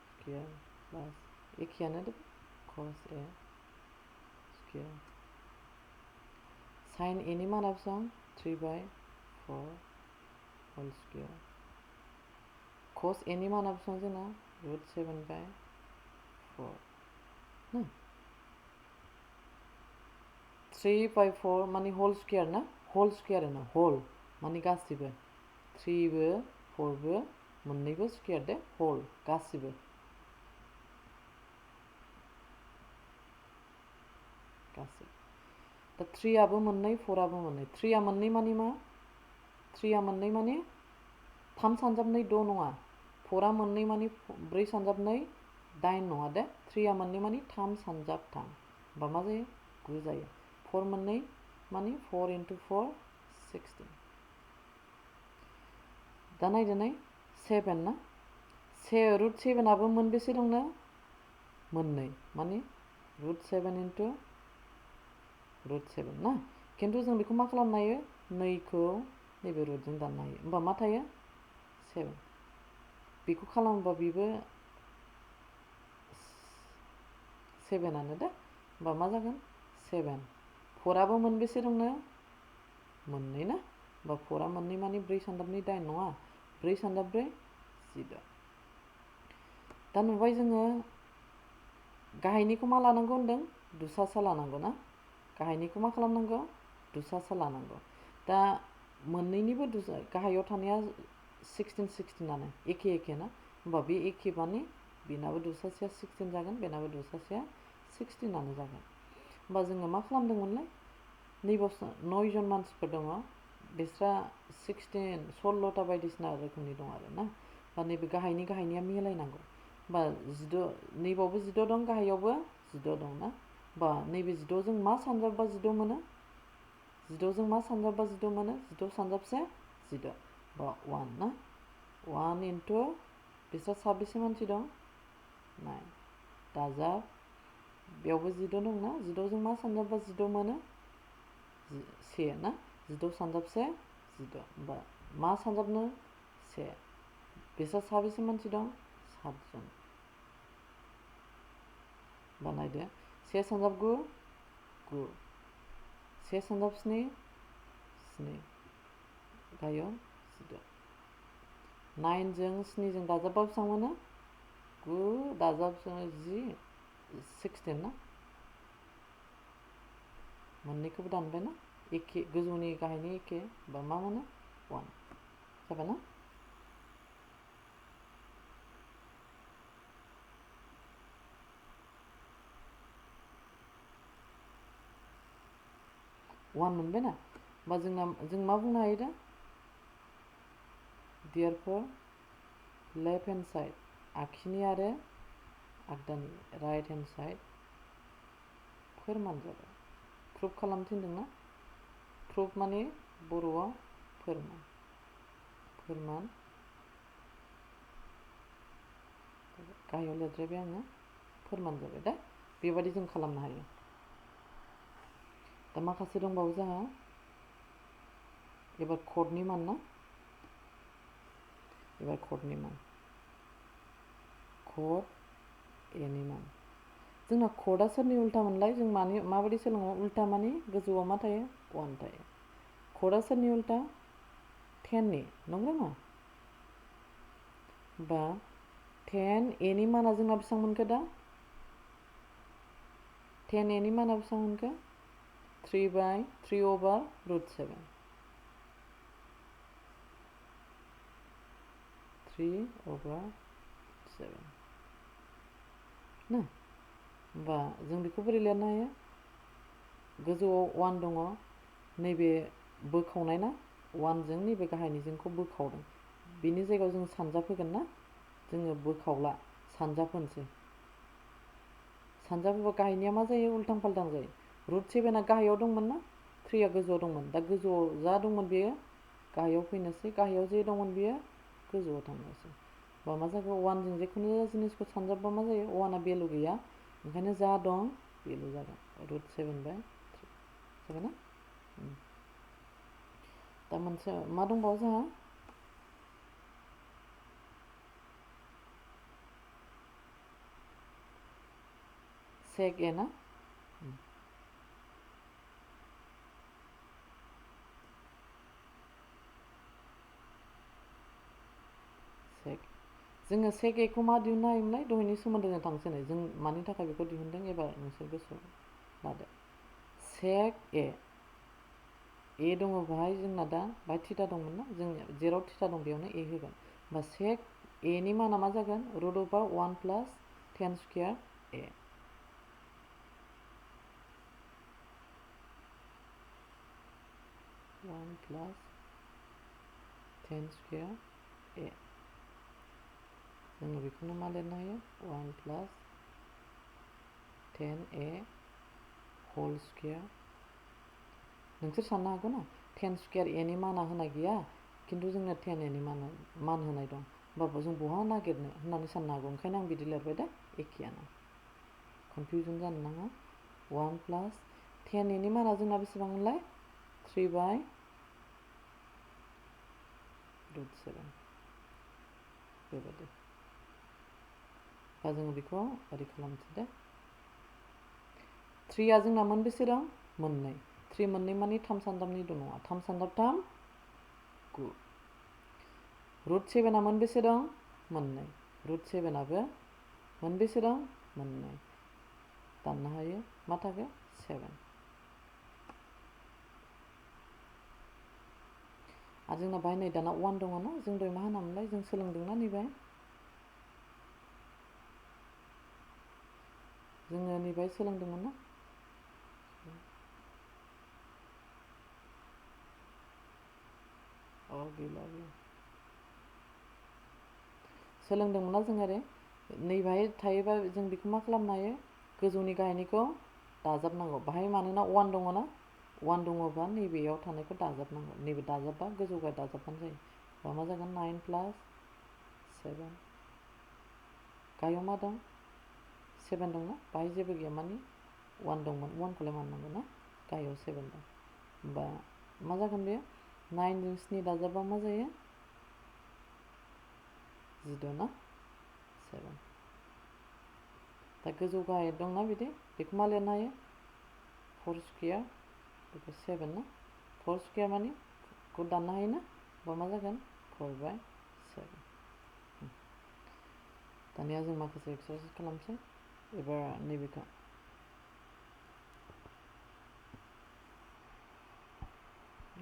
[SPEAKER 1] स्कुवेर प्लास एखेयानो दे कस ए स्कुवेर। साइन ए नि माना बेसेबां 3/4 होल स्कुवेर। कस ए नि माना बेसेबां जोंना √7/4 ना। 3/4 माने होल स्कुवेर ना, होल स्कुवेर होनो, होल माने गासिबो 3बो 4बो मोननैबो स्कुवेर दे, होल गासिबो। दा 3आबो मोननै 4आबो मोननै। 3आ मोननै माने मा? 3आ मोननै माने 3 सानजाब 2 द' नङा। 4आ मोननै माने 4 सानजाब 2 8 नङा दे। 3आ मोननै माने 3 सानजाब 3 होमबा मा जायो 9 जायो। 4 मोननै माने 4 × 4 16। दा नायदो नाय 7 ना, √7आबो मोनबेसे दंनो मोननै माने √7 × √7 ना। खिन्थु जों बेखौ मा खालामनो हायो, 2खौ नैबे रुटजों दाननो हायो। होमबा मा थायो 7। बेखौ खालामोबा बेबो 7आनो दे। होमबा मा जागोन 7। 4आबो मोनबेसे दंनो मोननै ना। होमबा 4आ मोननै माने 4 सानजाब 2 8 नङा, 4 सानजाब 4 16। दा नुबाय जोङो गाहायनिखौ मा लानांगौ होनदों, दुसासा लानांगौ ना। गाहायनिखौ मा खालामनांगौ, दुसासा लानांगौ। दा मोननैनिबो गाहायाव थानाया 16 16आनो एखे ना। होमबा बे एखे माने बेनाबो दुसासेया 16 जागोन, बेनाबो दुसासेया 16आनो जागोन। होमबा जोङो मा खालामदोंमोनलाय, नैबाव 9 जन मानसिफोर दङ, बिस्रा 16 16ता बायदिसिना रोखोमनि दं आरो ना। बा नैबे गाहायनिया मिलायनांगौ। होमबा 16 नैबावबो 16 दं, गाहायावबो 16 दं ना। बा नैबे 16जों मा सानजाबबा 16 मोनो, 16जों मा सानजाबबा 16 मोनो, 16 सानजाबसे 16 बा 1 ना। 1 × बिस्रा साबेसे मानसि दं 9 दाजाब बेयावबो 16 दं ना। 16जों मा सानजाबबा 16 मोनो से ना। 16 सानजाबसे 16 होमबा मा सानजाबनो 1। बिस्रा साबेसे मानसि दं 7 जन। बानायदो 1 सानजाब 9 9, 1 सानजाब 7 7 गाहायाव 16। 9जों 7जों दाजाबबा बेसेबां मोनो 9 दाजाब 10 16 ना। मोननैखौबो दानबाय ना, एखे गोजौनि गाहायनि एखे, बा मा मोनो 1 जाबाय ना। वन मोनबाय ना। होमबा जों मा बुंनो हायो दा, देयरफर लेफ्ट हेन्ड साइड आगखिनि आरो आगदानि राइट हेन्ड साइड फोरमान जाबाय। प्रुफ खालामनो थिनदोंना। प्रुफ माने बर'आव फोरमान, फोरमान गाहायाव लिरद्रायबाय आङो, फोरमान जाबाय दा। बेबादि जों खालामनो हायो। दा माखासे दंबावो जोंहा, एबार कर्डनि मान ना, एबार कर्डनि मान, कर्ड एनि मान। जोंना कर्डआ सोरनि उल्था मोनलाय, जों माबायदि सोलोङो, उल्था माने गोजौआव मा थायो 1 थायो। कर्डआ सोरनि उल्था 10नि, नंगौ ना। बा 10 एनि माना जोंना बेसेबां मोनखो दा, 10 एनि माना बेसेबां मोनखो 3/3/√7 3/7 ना। होमबा जों बेखौ बोरै लिरनो हायो, गोजौआव 1 दङ, नैबे बोखावनाय ना, 1जों नैबे गाहायनिजोंखौ बोखावदों, बिनि जायगायाव जों सानजाब होगोन ना। जोङो बोखावला सानजाब होनोसै सानजाबोबा गाहायनिया मा जायो उल्टां फाल्टां जायो रुट 7आ गाहायाव दंमोन ना 3आ गोजौआव दंमोन दा गोजौआव जा दंमोन बेयो गाहायाव फैनोसै गाहायाव जे दंमोन बेयो गोजौआव थांनोसै बा मा जागोन 1 जों जेखुनु जिनिसखौ सानजाबबा मा जायो 1आ भेलु गैया ओंखायनो जा दं भेलु जागोन रुट 7/3 जागोन ना दा मोनसे मा दंबावो जोंहा sec a ना sec जोङो sec a खौ मा दिहुननो हायोमोनलाय दहायनि सोमोन्दोजों थांसै जों मानि थाखाय बेखौ दिहुनदों एबार नोंसोर गोसोआव लादो sec a दङ बाहाय जोंना दा बाहाय थीटा दंमोन ना जों जेराव थीटा दं बेयावनो a होगोन होमबा sec a नि माना मा जागोन root over 1 plus tan square a 1 plus tan square a जोङो बेखौनो मा लिरनो हायो 1 plus tan a whole square नोंसोर साननो हागौ ना tan स्क्वायर a नि माना होनाय गैया खिन्थु जोंनो tan a नि मान होनाय दं होमबाबो जों बहा नागिरनो होननानै साननो हागौ ओंखायनो आं बिदि लिरबाय दे एखेयानो कनफिउजन जानो नाङा 1 प्लस tan a नि माना जोंना बेसेबांमोनलाय 3/√7 बेबायदि दा जोङो बेखौ ओरै खालामसै दे 3आ जोंना मोनबेसे दं मोननै 3 मोननै मानि 3 सानदाबनिथ' नङा 3 सानदाब 3 9 रुट 7आ मोनबेसे दं मोननै रुट 7आबो मोनबेसे दं मोननै दाननो हायो मा थागोन 7 आरो जोंना बाहाय नै दाना 1 दङ ना जों दहाय मा होनामोनलाय जों सोलोंदोंना नैबाय जोङो नैबाय सोलोंदोंमोन ना गैला सोलोंदोंमोन ना जों ओरै नैबाहाय थायोबा जों बेखौ मा खालामनो हायो गोजौनि गाहायनिखौ दाजाबनांगौ बाहाय मानोना 1 दङ ना 1 दङबा नैबेयाव थानायखौ दाजाबनांगौ नैबे दाजाबबा गोजौ गाहाय दाजाबबानो जायो बा मा जागोन 9 प्लस 7 गाहायाव मा दं 7 दंना बाहाय जेबो गैया मानि 1 दंमोन 1 खौलाय मानो नांगौ ना गाहायाव 7 दं होमबा मा जागोन बेयो 9 जों 7 दाजाबबा मा जायो 10 ना 7 दा गोजौ गाहाय दंना बिदि बेखौ मा लिरनो हायो 4 स्क्वायर बेखौ 7 ना 4 स्क्वायर मानि खौ दाननो हायो ना होमबा मा जागोन 4/7 दानिया जों माखासे एक्सारसाइज खालामसै एबार नैबेखौ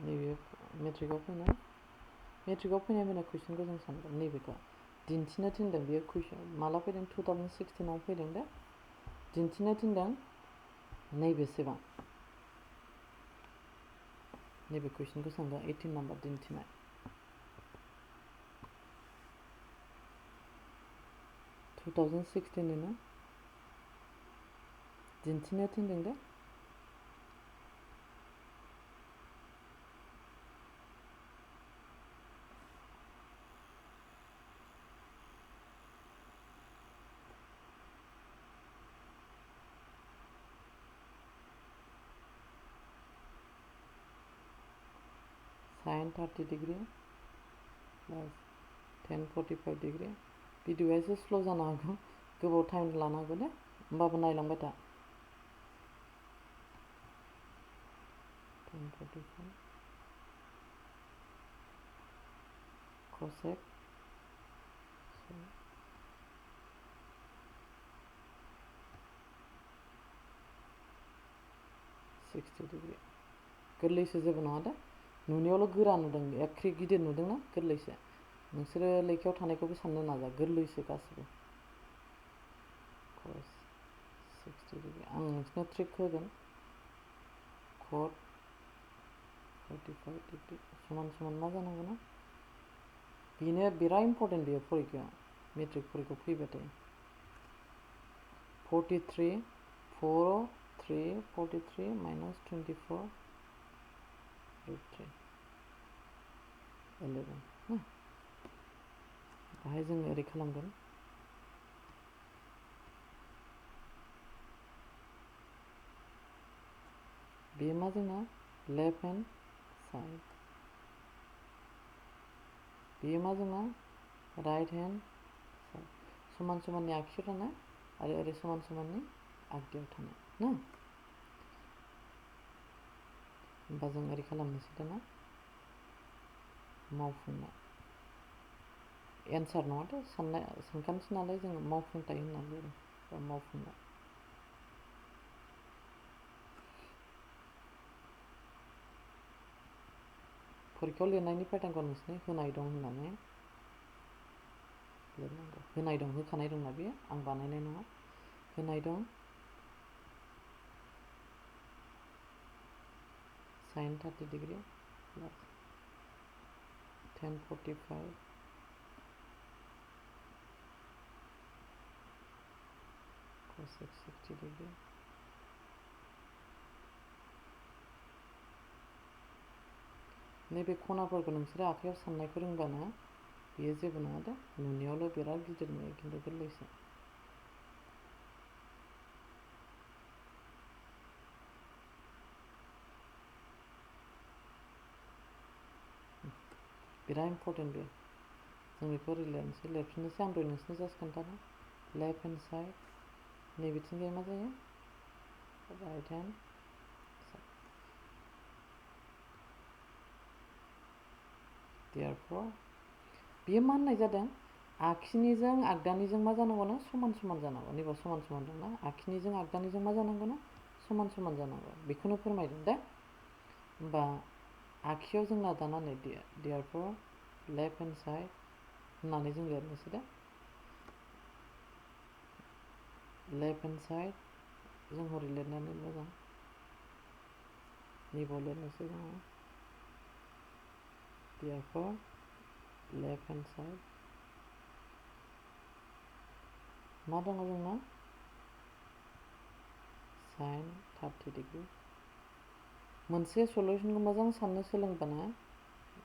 [SPEAKER 1] नैबे मेट्रिकआव फैनाय कुइसनखौ जों सानगोन नैबेखौ दिन्थिनो थिनदों बेयो कुइसन माला फैदों 2016 आव फैदों दे दिन्थिनो थिनदों नैबेसेबां नैबे कुइसनखौ सोंदों 18 नाम्बार दिन्थिनाय 2016 नो दिन्थिनो थिनदों दे sin 30 degree plus tan 45 degree भिडिअआ एसे स्ल' जानो हागौ गोबाव टाइम लानो हागौ दे होमबाबो नायलांबाय था tan 45 cosec 60 डिग्री गोरलैसो जेबो नङा दे नुनायावल' गोरा नुदों एख्रि गिदिर नुदोंना गोरलैसो नोंसोरो लेखायाव थानायखौबो साननो नाजा गोरलैसो गासिबो cos 60 डिग्री आं नोंसोरनो ट्रिक होगोन cot 45 डिग्री समान समान मा जानांगौ ना बेनो बिराद इम्पर्टेन्ट बेयो फरिखायाव मेट्रिक फरिखायाव फैबाथाय 43 4 3 43 minus 24 root 3 11 ना बाहाय जों ओरै खालामगोन बेयो मा जोंना लेफ्ट हेन्ड साइड बेयो मा जोंना राइट हेन्ड साइड समान समाननि आगसियाव थानाय आरो ओरै समान समाननि आगदायाव थानाय ना होमबा जों ओरै खालामनोसै दाना मावफुंनाय एन्सार नङाथ' साननाय सानखान्थि नालाय जोङो मावफुंथाय होननानै बुङो बा मावफुंनाय फरिखायाव लिरनायनि पेटार्नखौ नोंसोरनो होनाय दं होननानै लिरनांगौ होनाय दं होखानाय दंना बेयो आं बानायनाय नङा होनाय दं sin 30 degree plus 1045 cos 60 degree नैबे खनाफोरखौ नोंसोरो आखायाव साननायखौ रोंबानो बेयो जेबो नङा दे नुनायावल' बिराद गिदिर नुयो खिन्थु गोरलैसो बिराद इम्पर्टेन्ट बेयो जों बेखौ ओरै लिरफिननोसै आं दहाय नोंसोरनो जास्ट खोन्थादों लेफ्ट हेन्ड साइड नैबेथिंजाय मा जायो राइट हेन्ड therefore बेयो मा होननाय जादों आखिनिजों आगदानिजों मा जानांगौनो समान समान जानांगौ नैबे समान समान दंना आखिनिजों आगदानिजों मा जानांगौनो समान समान जानांगौ बेखौनो फोरमायदों दे होमबा आखियाव जोंना दाना नै therefore लेफ्ट हेन्ड साइड होननानै जों लिरनोसै दे लेफ्ट हेन्ड साइड जों हरै लिरनानै मोजां नैबाव लिरनोसै जोङो therefore left hand side मा दङ जोंना sin 30 degree मोनसे सलुसनखौ मोजां साननो सोलोंबानो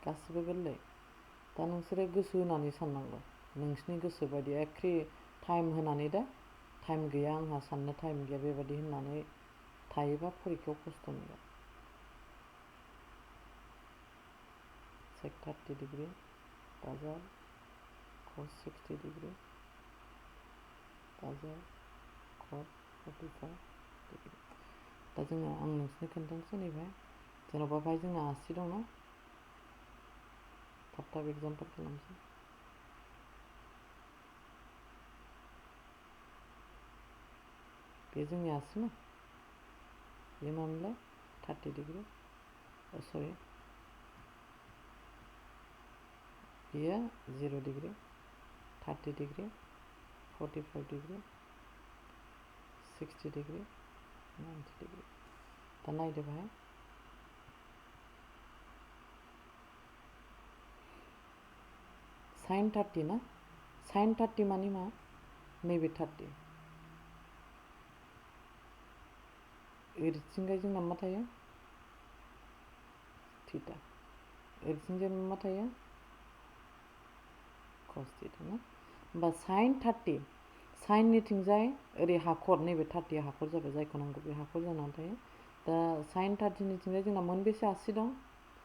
[SPEAKER 1] गासिबो गोरलै दा नोंसोरो गोसो होनानै साननांगौ नोंसिनि गोसो बायदि एखे टाइम होनानै दा टाइम गैया आंहा साननो टाइम गैया बेबायदि होननानै थायोबा फरिखायाव खस्थ' मोनगोन sec 30 degree दाजाब cos 60 degree दाजाब cos 45 degree दा जोङो आं नोंसोरनो खोन्थानोसै नैबे जेन'बा बाहाय जोंना आसि दंना थाब थाब एग्जाम्पल खालामसै बे जोंनि आसि ना बे मामोनलाय 30 degree सरि बेयो 0 degree 30 degree 45 degree 60 degree 90 degree दा नायदो बाहाय sin 30 ना sin 30 मानि मा नैबे 30 ओरैथिंजाय जोंना मा थायो थीटा ओरैथिंजाय मा थायो cos थीटा ना होमबा sin 30 sin निथिंजाय ओरै हाखर नैबे 30 हाखर जाबाय जायखौ नांगौ बे हाखर जानानै थायो दा sin 30 निथिंजाय जोंना मोनबेसे आसि दं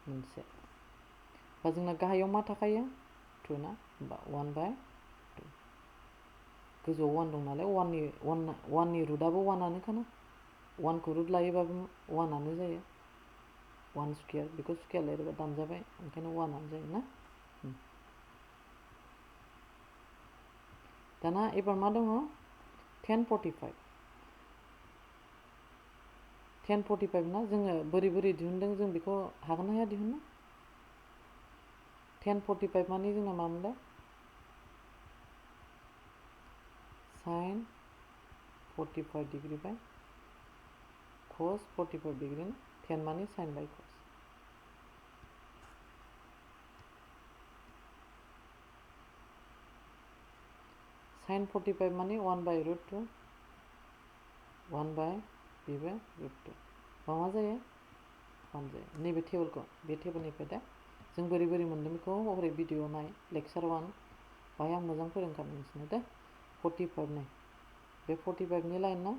[SPEAKER 1] मोनसे बा जोंना गाहायाव मा थाखायो 2 ना होमबा 1/2 गोजौआव 1 दं नालाय 1 नि रुटआबो 1आनोखाना 1 खौ रुट लायोबाबो 1आनो जायो 1 स्क्वायर बेखौ स्क्वायर लिरोबा दानजाबाय ओंखायनो 1आनो जायो ना दाना एबार मा दङ 1045 ना जोङो बोरै दिहुनदों जों बेखौ हागोन ना हाया दिहुननो 1045 माने जोंना मामोनलाय sin 45 degree by cos 45 degree 10 माने sin by cos sin 45 माने 1/√2 1 बाय बेबो रुट 2 बा मा जायो 1 जायो नैबे टेबोलखौ बे टेबोलनिफ्राय दा जों बोरै बोरै मोन्दों बेखौ हरै भिडिअ नाय लेक्सार 1 बाहाय आं मोजां फोरोंखादों नोंसोरनो दे 45 नाय बे 45 नि लाइना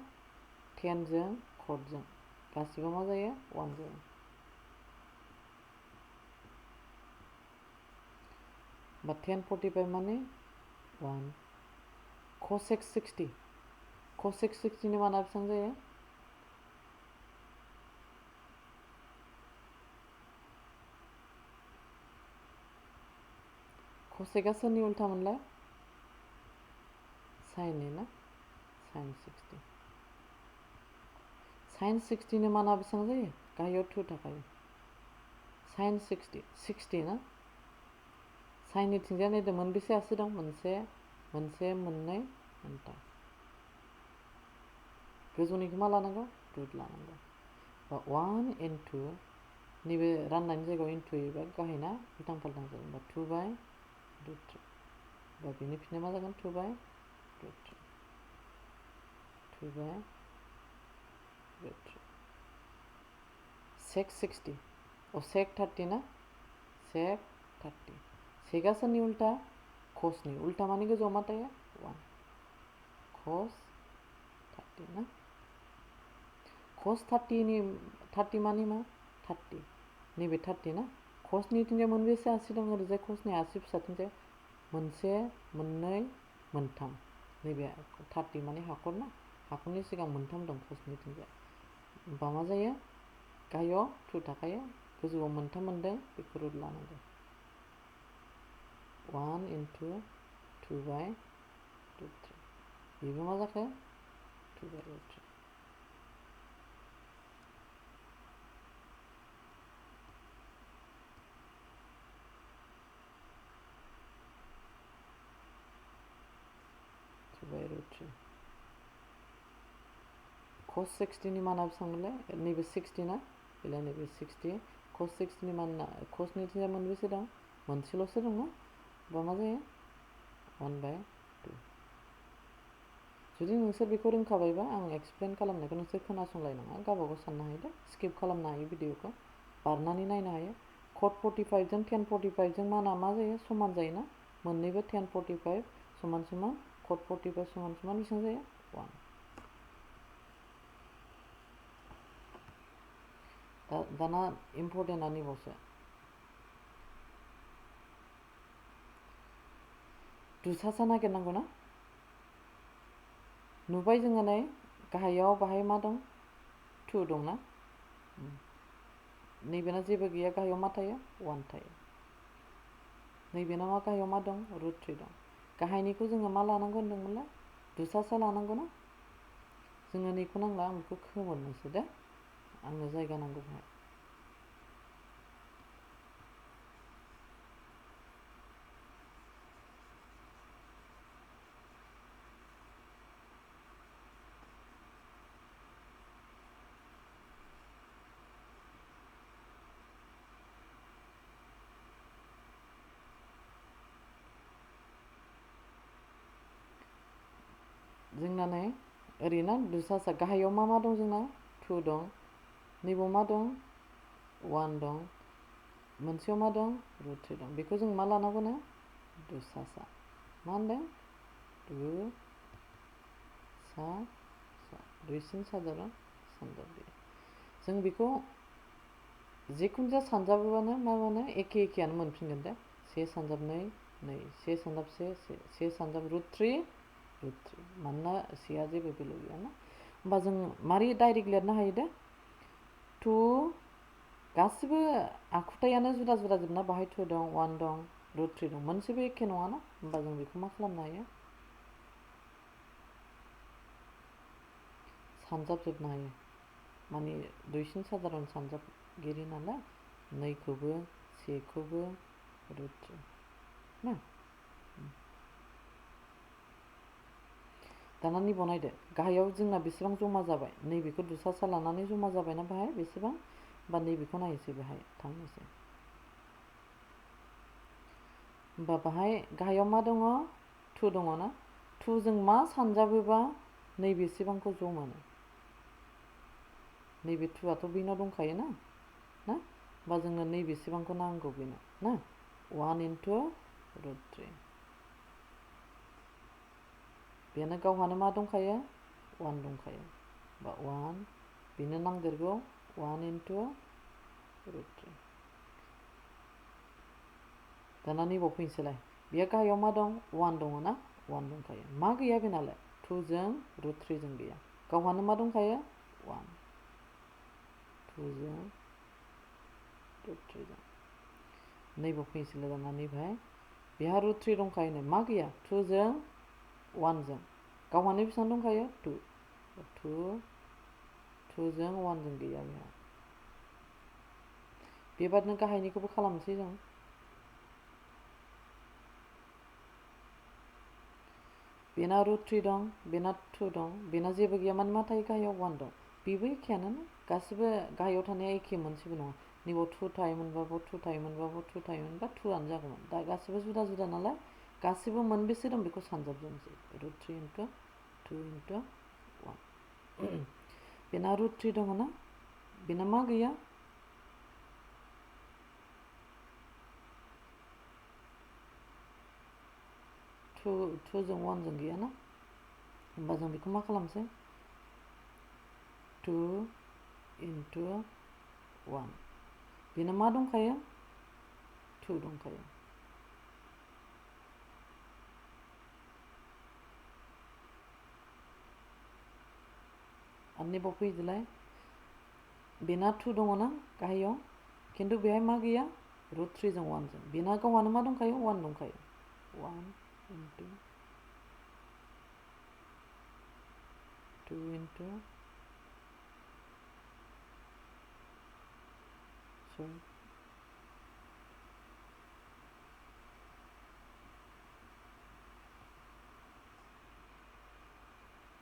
[SPEAKER 1] 10 जों कटजों गासिबो मा जायो 1 जायो बा 10 45 माने 1 cosec 60 cosec 60 नि माना बेसेबां जायो cosecआ सोरनि उल्था मोनलाय sin नि ना sin 60 sin 60 नि माना बेसेबां जायो गाहायाव 2 थाखायो sin 60 60 ना sin नि थिंजाय नायदो मोनबेसे आसि दं मोनसे मोननै मोनथाम गोजौनिखौ मा लानांगौ रुट लानांगौ बा 1 into नैबे राननायनि जायगायाव इनटु एबा गाहायना उल्टां फाल्टां जायो बा 2 बाय रुट 3 बा बेनि फिननाय मा जागोन 2 by root 3 2 by root 3 sec 60 और sec 30 ना sec 30 सेकआ सोरनि उल्टा cosनि उल्टा माने गोजौआव मा थायो 1 cos 30 ना cos 30 नि 30 माने मा 30 नैबे 30 ना cosनि थिंजाय मोनबेसे आसि दं ओरैजाय cosनि आसि फिसाथिंजाय मोनसे मोननै मोनथाम नैबे 30 माने हाखर ना हाखरनि सिगां मोनथाम दं cosनि थिंजाय होमबा मा जायो गाहायाव 2 थाखायो गोजौआव मोनथाम मोनदों बेखौ रुट लानांगौ 1 into 2 by root 3 बेबो मा जाखो 2 by root 3 2 by root 3 cos 60 नि माना बेसेबां मोनलाय नैबे 60 ना बेलाय नैबे 60 cos 60 नि माना cosनि थिंजाय मोनबेसे दं मोनसेल'सो दं ना बा मा जायो 1 by 2 जुदि नोंसोर बेखौ रोंखाबायबा आं एक्सप्लेन खालामनायखौ नोंसोर खोनासंलायनाङा गावबागाव साननो हायो दे स्किप खालामनो हायो भिडिअखौ बारनानै नायनो हायो cot 45 जों 10 45 जों माना मा जायो समान जायोना मोननैबो 10 45 समान समान cot 45 समान समान बेसेबां जायो 1 दाना इम्पर्टेन्टआ नैबावसो दुसासा नागिरनांगौ ना नुबाय जोङो नै गाहायाव बाहाय मा दं 2 दं ना नैबेना जेबो गैया गाहायाव मा थायो 1 थायो नैबेना मा गाहायाव मा दं रुट 3 दं गाहायनिखौ जोङो मा लानांगौ होनदोंमोनलाय दुसासा लानांगौ ना जोङो नैखौ नांला आं बेखौ खोमोरनोसै दे आंनो जायगा नांगौ बेहाय जोंना नै ओरैना दुसासा गाहायाव मा दं जोंना 2 दं नैबाव मा दं 1 दं मोनसेयाव मा दं रुट 3 दं बेखौ जों मा लानांगौनो दुसासा मा होनदों दुसा दुइसिन साजाबा सानजाब जों बेखौ जिखुनु जाया सानजाबोबानो मा मोनो एखे एखेयानो मोनफिनगोन दे से सानजाब नै से सानजाब से सानजाब रुट 3 मानोना सेआ जेबो भेलु गैया ना होमबा जों मारै डाइरेक्ट लिरनो हायो दे 2 गासिबो आखुथायानो जुदा जुदा जोबना बाहाय 2 दं 1 दं रुट 3 दं मोनसेबो एखे नङा ना होमबा जों बेखौ मा खालामनो हायो सानजाबजोबनो हायो माने दुइसिन साधारन सानजाबगिरि नालाय नैखौबो सेखौबो रुट 3 ना दाना नैबाव नायदो गाहायाव जोंना बेसेबां जमा जाबाय नैबेखौ दुसासा लानानै जमा जाबायना बाहाय बेसेबां बा नैबेखौ नायनोसै बेहाय थांनोसै होमबा बाहाय गाहायाव मा दङ 2 दङ ना 2 जों मा सानजाबोबा नैबेसेबांखौ ज' मोनो नैबे 2आथ' बेनाव दंखायो ना होमबा जोंनो नैबेसेबांखौ नांगौ बेनो ना 1 into √3 बेनो गावहानो मा दंखायो 1 दंखायो बा 1 बेनो नांदेरगौ 1 into √3 दाना नैबाव फैनोसैलाय बेयो गाहायाव मा दं 1 दङ ना 1 दंखायो मा गैया बेनालाय 2 जों √3 जों गैया गावहानो मा दंखायो 1 2 जों √3 जों नैबाव फैनोसैलाय दाना नैबाय बेहा √3 दंखायो मा गैया 2 जों 1 जों गावहानो बेसेबां दंखायो 2 2 जों 1 जों गैया बेहा बेबादिनो गाहायनिखौबो खालामनोसै जों बेना √3 दं बेना 2 दं बेना जेबो गैया माने मा थायो गाहायाव 1 दं बेबो एखेयानो गासिबो गाहायाव थानाया एखे मोनसेबो नङा नैबाव 2 थायोमोनबाबो 2 थायोमोनबाबो 2 थायोमोनबा 2आनो जागौमोन दा गासिबो जुदा जुदा नालाय गासिबो मोनबेसे दं बेखौ सानजाबजोबनोसै √3 into 2 into 1 बेना √3 दङ ना बेना मा गैया 2 जों 1 जों गैया ना होमबा जों बेखौ मा खालामसै 2 into 1 बेना मा दंखायो 2 दंखायो आरो नैबाव फैदोलाय बेना 2 दङ ना गाहायाव खिन्थु बेहाय मा गैया √3 जों 1 जों बेना गावहानो मा दंखायो 1 दंखायो 1 into 2 into sorry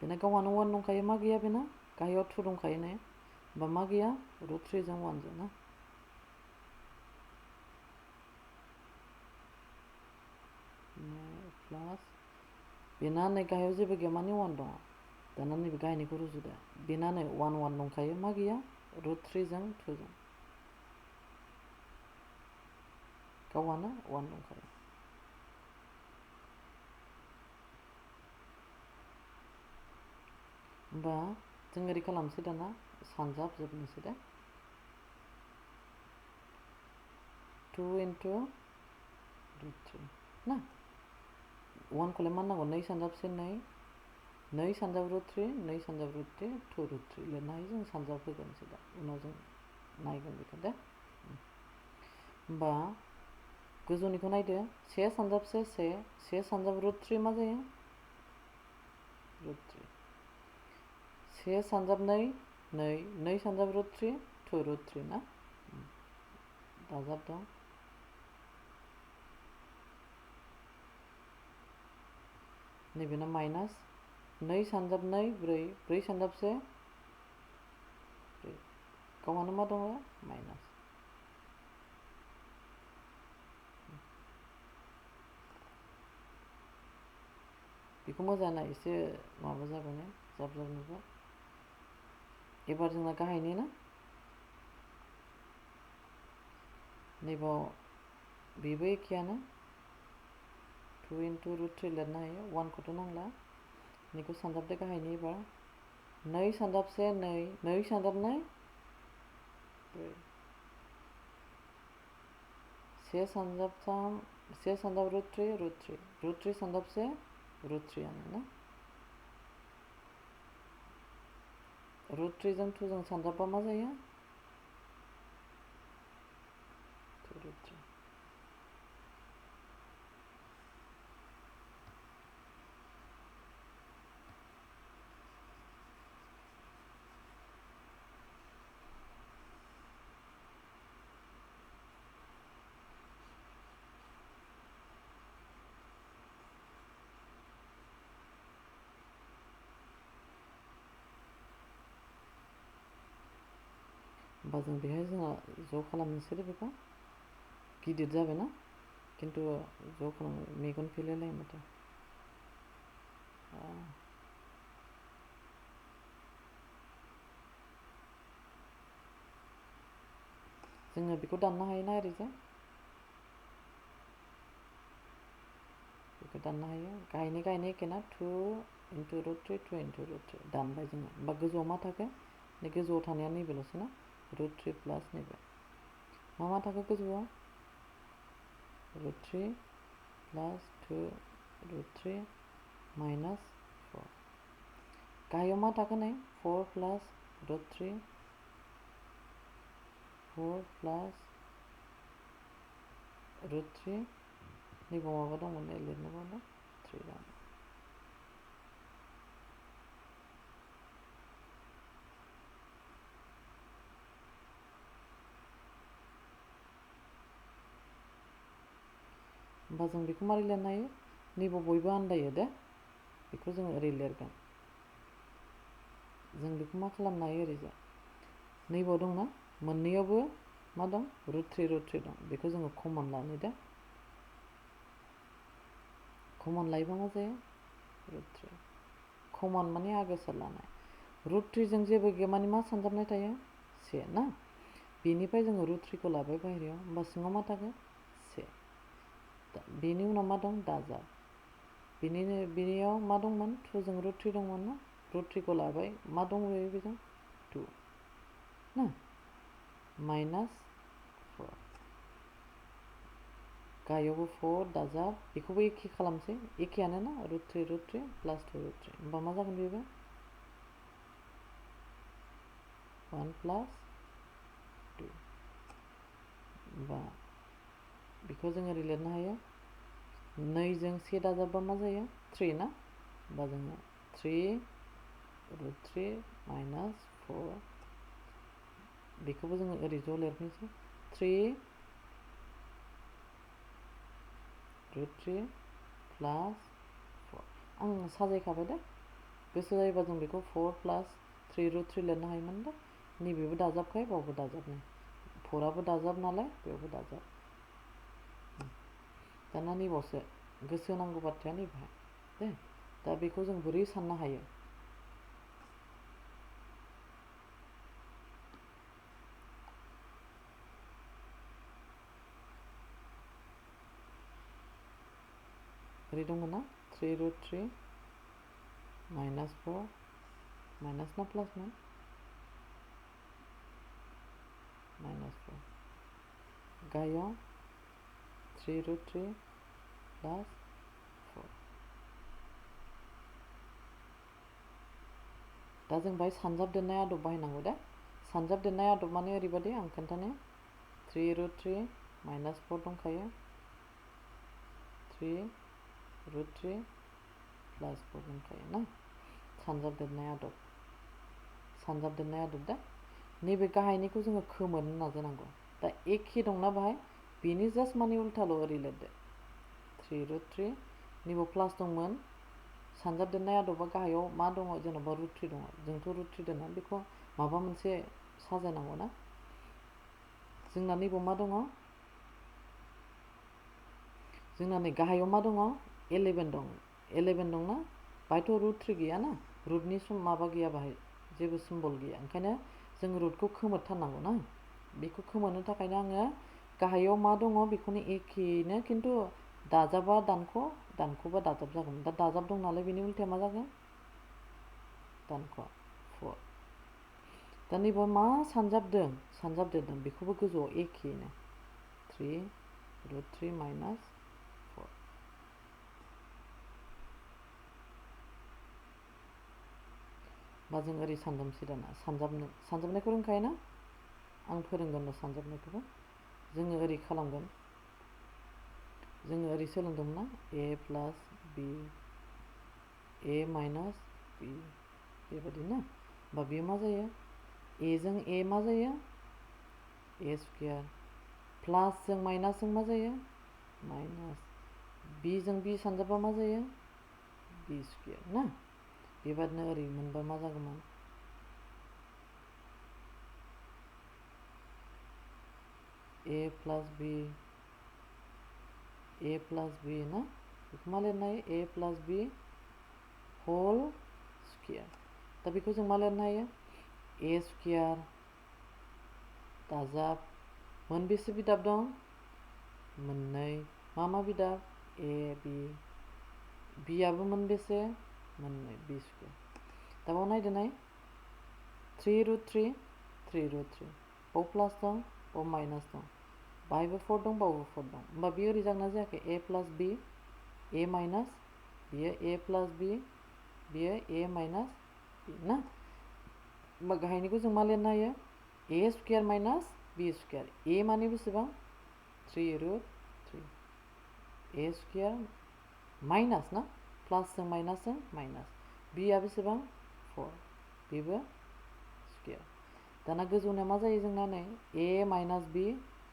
[SPEAKER 1] बेना गावहानो 1 दंखायो मा गैया बेना गाहायाव 2 दंखायो ने होमबा मा गैया √3 जों 1 जों ना प्लास बेना नै गाहायाव जेबो गैया माने 1 दङ दाना नैबे गाहायनिखौ रुजुदो बेना नै 1 1 दंखायो मा गैया √3 जों 2 जों गावहानो 1 दंखायो होमबा जों ओरै खालामसै दाना सानजाबजोबनोसै दे 2 into √3 ना 1 खौलाय मा नांगौ 2 सानजाबसे 2 सानजाब √3 2 सानजाब √3 2 √3 लिरनो हायो जों सानजाब होगोनसै दा उनाव जों नायगोन बेखौ दे होमबा गोजौनिखौ नायदो 1 सानजाबसे 1 सानजाब √3 मा जायो √3 1 सानजाब 2 2 सानजाब √3 2 √3 ना दाजाब दं नैबेना माइनास 2 सानजाब 2 4 सानजाबसे 4 गावहानो मा दङ माइनास बेखौ मोजां नाय एसे माबा जाबाय ने जाब जाब नुबाय एबार जोंना गाहायनि ना नैबाव बेबो एखेयानो 2 into √3 लिरनो हायो 1 खौथ' नांला बेखौ सानजाबदो गाहायनि एबार 2 सानजाबसे 2 सानजाब 2 4 सानजाब 3 1 सानजाब √3 सानजाबसे √3 आनो ना √3 जों 2 जों सानजाबबा मा जायो 2 √3 होमबा जों बेहाय जोंहा ज' खालामनोसै बेखौ गिदिर जाबाय ना खिन्थु ज' खालाम मेगन फेलायलायो माथो जोङो बेखौ दाननो हायोना ओरैजाय बेखौ दाननो हायो गाहायनि एखेना 2 into root 3 2 into root 3 दानबाय जोङो होमबा गोजौआव मा थाखो गोजौआव थानाया नैबेल'सो ना root 3 प्लास नैबे मा थाखो गोजौआव root 3 प्लास 2 root 3 माइनास 4 गाहायाव मा थाखो नै 4 प्लास root 3 4 प्लास root 3 नैबाव माबा दंमोन नै लिरनोबा 3 दं होमबा जों बेखौ मारै लिरनो हायो नैबाव बयबो आन्दायो दे बेखौ जोङो ओरै लिरगोन जों बेखौ मा खालामनो हायो ओरैजाय नैबाव दंना मोननैयावबो मा दं root 3 दं बेखौ जोङो कमन लानो दे कमन लायोबा मा जायो root 3 कमन माने आगोर लानाय root 3 जों जेबो गैया माने मा सानजाबनाय थायो से ना बेनिफ्राय जोङो root 3 खौ लाबाय बाहेरायाव होमबा सिङाव मा थागोन से बेनि उनाव मा दं दाजाब बेनियाव मा दंमोन 2 जों root 3 दंमोन ना root 3 खौ लाबाय मा दंबायो बेजों 2 ना माइनास 4 गाहायावबो 4 दाजाब बेखौबो एखे खालामसै एखेयानो ना root 3 प्लास 2 root 3 होमबा मा जागोन बेबो 1 प्लास 2 होमबा बेखौ जों ओरै लिरनो हायो 2 जों 1 दाजाबबा मा जायो 3 ना होमबा जोङो 3 root 3 माइनास 4 बेखौबो जोङो ओरै ज' लिरफिनसै 3 root 3 प्लास 4 आं साजायखाबाय दे गोसो जायोबा जों बेखौ 4 प्लास 3 root 3 लिरनो हायोमोन दे नैबेबो दाजाबखाय बावबो दाजाबनाय 4आबो दाजाब नालाय बेयावबो दाजाब दाना नैबावसो गोसो होनांगौ बाथ्राया नैबेहाय दे दा बेखौ जों बोरै साननो हायो ओरै दंमोन ना 3 root 3 माइनास 4 माइनास ना प्लास ना माइनास 4 गाहायाव 3 root 3 प्लास 4 दा जों बाहाय सानजाबदेरनाय आदब बाहायनांगौ दे सानजाबदेरनाय आदब माने ओरैबायदि आं खोन्थानो 3 root 3 माइनास 4 दंखायो 3 root 3 प्लास 4 दंखायो ना सानजाबदेरनाय आदब दा नैबे गाहायनिखौ जोङो खोमोरनो नाजानांगौ दा एखे दंना बाहाय बेनि जास्ट माने उल्थाल' ओरै लिरदो 3 root 3 नैबो प्लास दंमोन सानजाबदेरनाय आदबा गाहायाव मा दङ जेनेबा root 3 दङ जोंथ' root 3 दोनना बेखौ माबा मोनसे साजायनांगौ ना जोंना नैबाव मा दङ जोंना नै गाहायाव मा दङ 11 दं 11 दंना बाहायथ' root 3 गैया ना रुटनि माबा गैया बाहाय जेबो सिम्बल गैया ओंखायनो जों रुटखौ खोमोरथारनांगौ ना बेखौ खोमोरनो थाखायनो आङो गाहायाव मा दङ बेखौनो एखेयैनो खिन्थु दाजाबा दानख'बा दाजाब जागोन दा दाजाब दं नालाय बेनि उल्थाया मा जागोन दानख' 4 दा नैबे मा सानजाबदेरदों बेखौबो गोजौआव एखेयैनो 3 root 3 माइनास 4 बा जों ओरै सानजाबनोसै दाना सानजाबनायखौ रोंखायोना आं फोरोंगोन र' सानजाबनायखौबो जोङो ओरै खालामगोन जोङो ओरै सोलोंदोंमोन ना a plus b a minus b बेबायदि ना होमबा बेयो मा जायो a जों a मा जायो a स्क्वायर प्लास जों माइनास जों मा जायो माइनास b जों b सानजाबा मा जायो b स्क्वायर ना बेबादिनो ओरै मोनबा मा जागौमोन a प्लास b ना बेखौ मा लिरनो हायो a plus b whole square दा बेखौ जों मा लिरनो हायो a स्क्वायर दाजाब मोनबेसे बिदाब दं? मोननै। मा मा बिदाब? ए बि। बियाबो मोनबेसे? मोननै, बि स्कुवेर। दा बाव नायदो नाय 3 रुट 3 3 रुट 3 बाव प्लास दं, बाव माइनास दं, बाहायबो 4 दं, बावबो 4 दं। होमबा बेयो ओरै जागोन ना जायाखै? ए प्लास बि, ए माइनास, बियो ए प्लास बि, बियो ए माइनास बि ना? होमबा गाहायनिखौ जों मा लिरनो हायो? ए स्कुवेर माइनास बि स्कुवेर। ए माने बेसेबां? 3 रुट 3। ए स्कुवेर माइनास ना? प्लासजों माइनासजों माइनास। बिया बेसेबां? 4। बेबो स्कुवेर। दाना गोजौना मा जायो जोंना नै? ए माइनास बि,